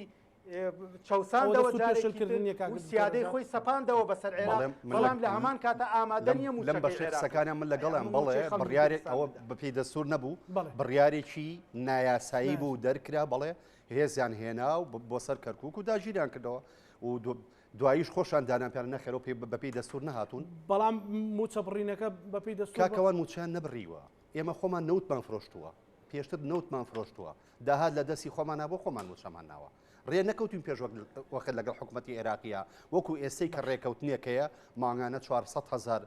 چەوساندەوە جارێکی تر و سیادەی خۆی سەپاندەوە بەسەر عێراق بەڵام لە هەمان کاتە ئامادە نییە لەم مووچەکەی بەشەی عێراق قسەکانیان من لەگەڵیان مووچەی بەڵێ خەڵکی بڕیارێک کوردستان ئەوە بدات. بەپێی دەستور نەبوو بەڵێ. بڕیارێکی نایاسایی بوو دەرکرا بەڵێ هێزیان هێنا و بۆ سەر کەرکوک و داگیریان کردەوە و دواییش خۆشان دانیان پیان نەخێرەوە پێ بەپێی دەستور نەهاتوون. بەڵام مووچە بڕینەکە بەپێی دەستور کاکە ئەوان مووچەیان نەبڕیوە ئێمە خۆمان نەوتمان فرۆشتووە پێشتر نەوتمان فرۆشتووە داهات لە دەستی خۆمانە بۆ خۆمان مووچەمان ناوە ڕێ نەکەوتین پێش وەخت لەگەڵ حکوومەتی عێراقیە وەکو ئێستەی کە ڕێکەوتنێکەیە مانگانە 400 هزار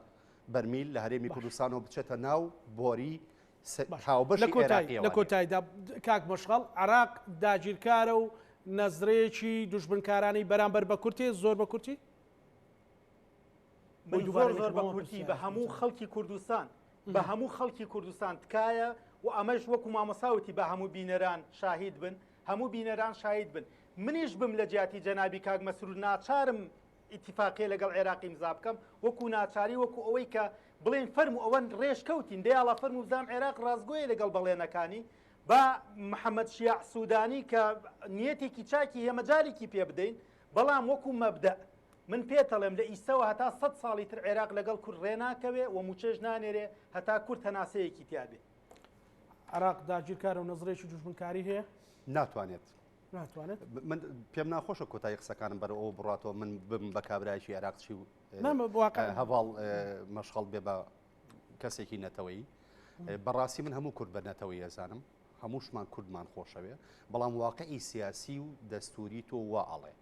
بەرمیل لە هەرێمی کوردستانەوە بچێتە ناو بۆری هاوبەشی عێراقیەوە. لە کۆتاییدا کاک مەشخەڵ عێراق داگیرکارە و نەزرەیەکی دوژمنکارانەی بەرامبەر بە کورتی زۆر بە کورتی من زۆر زۆر بە کورتی بە هەموو خەڵکی کوردستان بە هەموو خەڵکی کوردستان تکایە و ئەمەش وەکو مامۆساوتی بە هەموو بینەران شاهید بن هەموو بینەران شاهید بن منیش بم لە جیاتی جەنابی کاک مەسرور ناچارم ئیتیفاقیە لەگەڵ عێراق ئیمزا بکەم وەکو ناچاری وەکو ئەوەی کە بڵێن فەرموو ئەوەن ڕێژ کەوتین دەیاڵا فەرموو بزانم عێراق ڕاستگۆیە لەگەڵ بەڵێنەکانی با محەممەد شیاع سوودانی کە نیەتێکی چاکی هەیە مەجالێکی پێ بدەین بەڵام وەکو مەبدەء من پێتەڵێم لە ئیستەوە هەتا سەد ساڵی تر عێراق لەگەڵ کورد ڕێ ناکەوێ و مووچەش نانێرێ هەتا کورد هەناسەیەکی تیا بێ. عێراق داگیرکارە و نەزرێکی دوژمنکاری هەیە؟ ناتوانێت. ناتوانێت؟ من پێم ناخۆشە کۆتایی قسەکانم بەرەو ئەوە بڕاتەوە من ببم بە کابرایەکی عێراقچی و هەڤاڵ مەشخەڵ بێ بە کەسێکی نەتەوەیی. بەڕاستی من هەموو کورد بە نەتەوەیی ئەزانم، هەمووشمان کوردمان خۆشەوێ، بەڵام واقعی سیاسی و دەستوری تۆ وا ئەڵێ.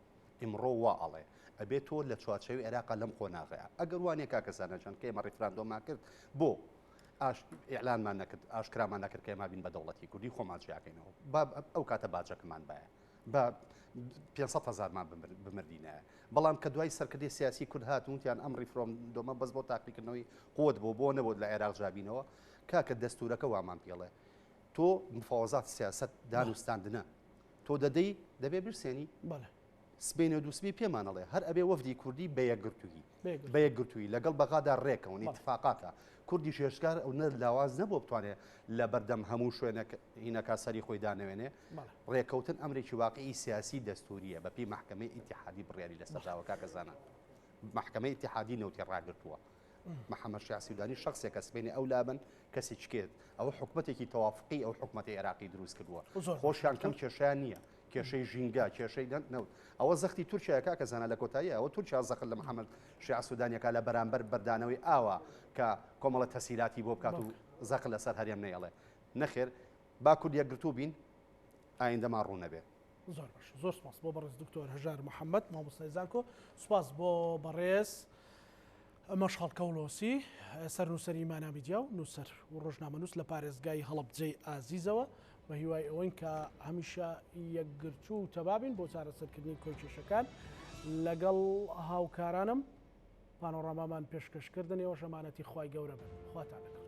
ئیمڕۆ وا ئەڵێ ئەبێ تۆ لە چوارچێوەی عێراقا لەم قۆناغەیە ئەگەر وانە کاکە زانا جان کە ئێمە ڕیفراندۆمان کرد بۆ ئیعلانمان نەکرد ئاشکرامان نەکرد کە ئێمە بین بە دەوڵەتی کوردی خۆمان جیاکەینەوە با ئەو کاتە باجەکەمان باە بە 500 هزارمان بمردینایە بەڵام کە دوای سەرکردەی سیاسی کورد هاتون وتیان ئەم ڕیفرۆندۆمە بەس بۆ تاقیکردنەوەی قوت بۆ بۆ نەبوو لە عێراق جابینەوە کاکە دەستورەکە وامان پێڵێ. تۆ مفاوەزات سیاسەت دانوستاندنە تۆ دەدەی دەبێ برسێنی بەڵێ. سبەینێ و دووسبەی پێمان ئەڵێ هەر ئەبێ وەفدی کوردی بە یەکگرتوویی بە یەکگرتوویی لەگەڵ بەغادا ڕێکەون ئیتفاقاتە کوردیش هێشتکار ئەو نە لاواز نەبووە بتوانێ لە بەردەم هەموو شوێنێک هینەکە سەری خۆی دانەوێنێ ڕێکەوتن ئەمرێکی واقعی سیاسی دەستوریە بە پێی مەحکەمەی ئیتیحادی بڕیاری لەسەر داوە کاکە زانا مەحکەمەی ئیتیحادی نەوتی ڕاگرتووە محەممەد شیاع سودانی شخصێکە سبەینێ ئەو لابن کەسی چکێت ئەوە حکومەتێکی تەوافقی ئەو حکومەتی عێراقی دروست کردووە خۆشیان کەم کێشیان نییە کێشەی ژینگە کێشەی نەوت ئەوە زەختی تورکیا کاکە زانا لە کۆتایی ئەوە تورکیا زەخت لە محەممەد شیاع سودانیەکە لە بەرامبەر بەردانەوەی ئاوا کە کۆمەڵە تەسیلاتی بۆ بکات و زەخت لەسەر هەرێم نەیەڵێ نەخێر با کورد یەکگرتوو بین ئایندەمان ڕوون نەبێ. زۆر باش زۆر سپاس بۆ بەڕێز دکتۆر هەژار محەممەد مامۆستای زانکۆ سپاس بۆ بەڕێز مەشخەڵ کەوڵۆسی سەرنووسەری مانا میدیا و نووسەر و ڕۆژنامەنووس لە پارێزگای هەڵەبجەی ئازیزەوە بە هیوای ئەوەین کە هەمیشە یەکگرتوو و تەبابین بۆ چارەسەرکردنی کۆی کێشەکان لەگەڵ هاوکارانم پانۆڕامامان پێشکەشکردن ئێوەش ئەمانەتی خوای گەورە بن خواتان لەگەڵ.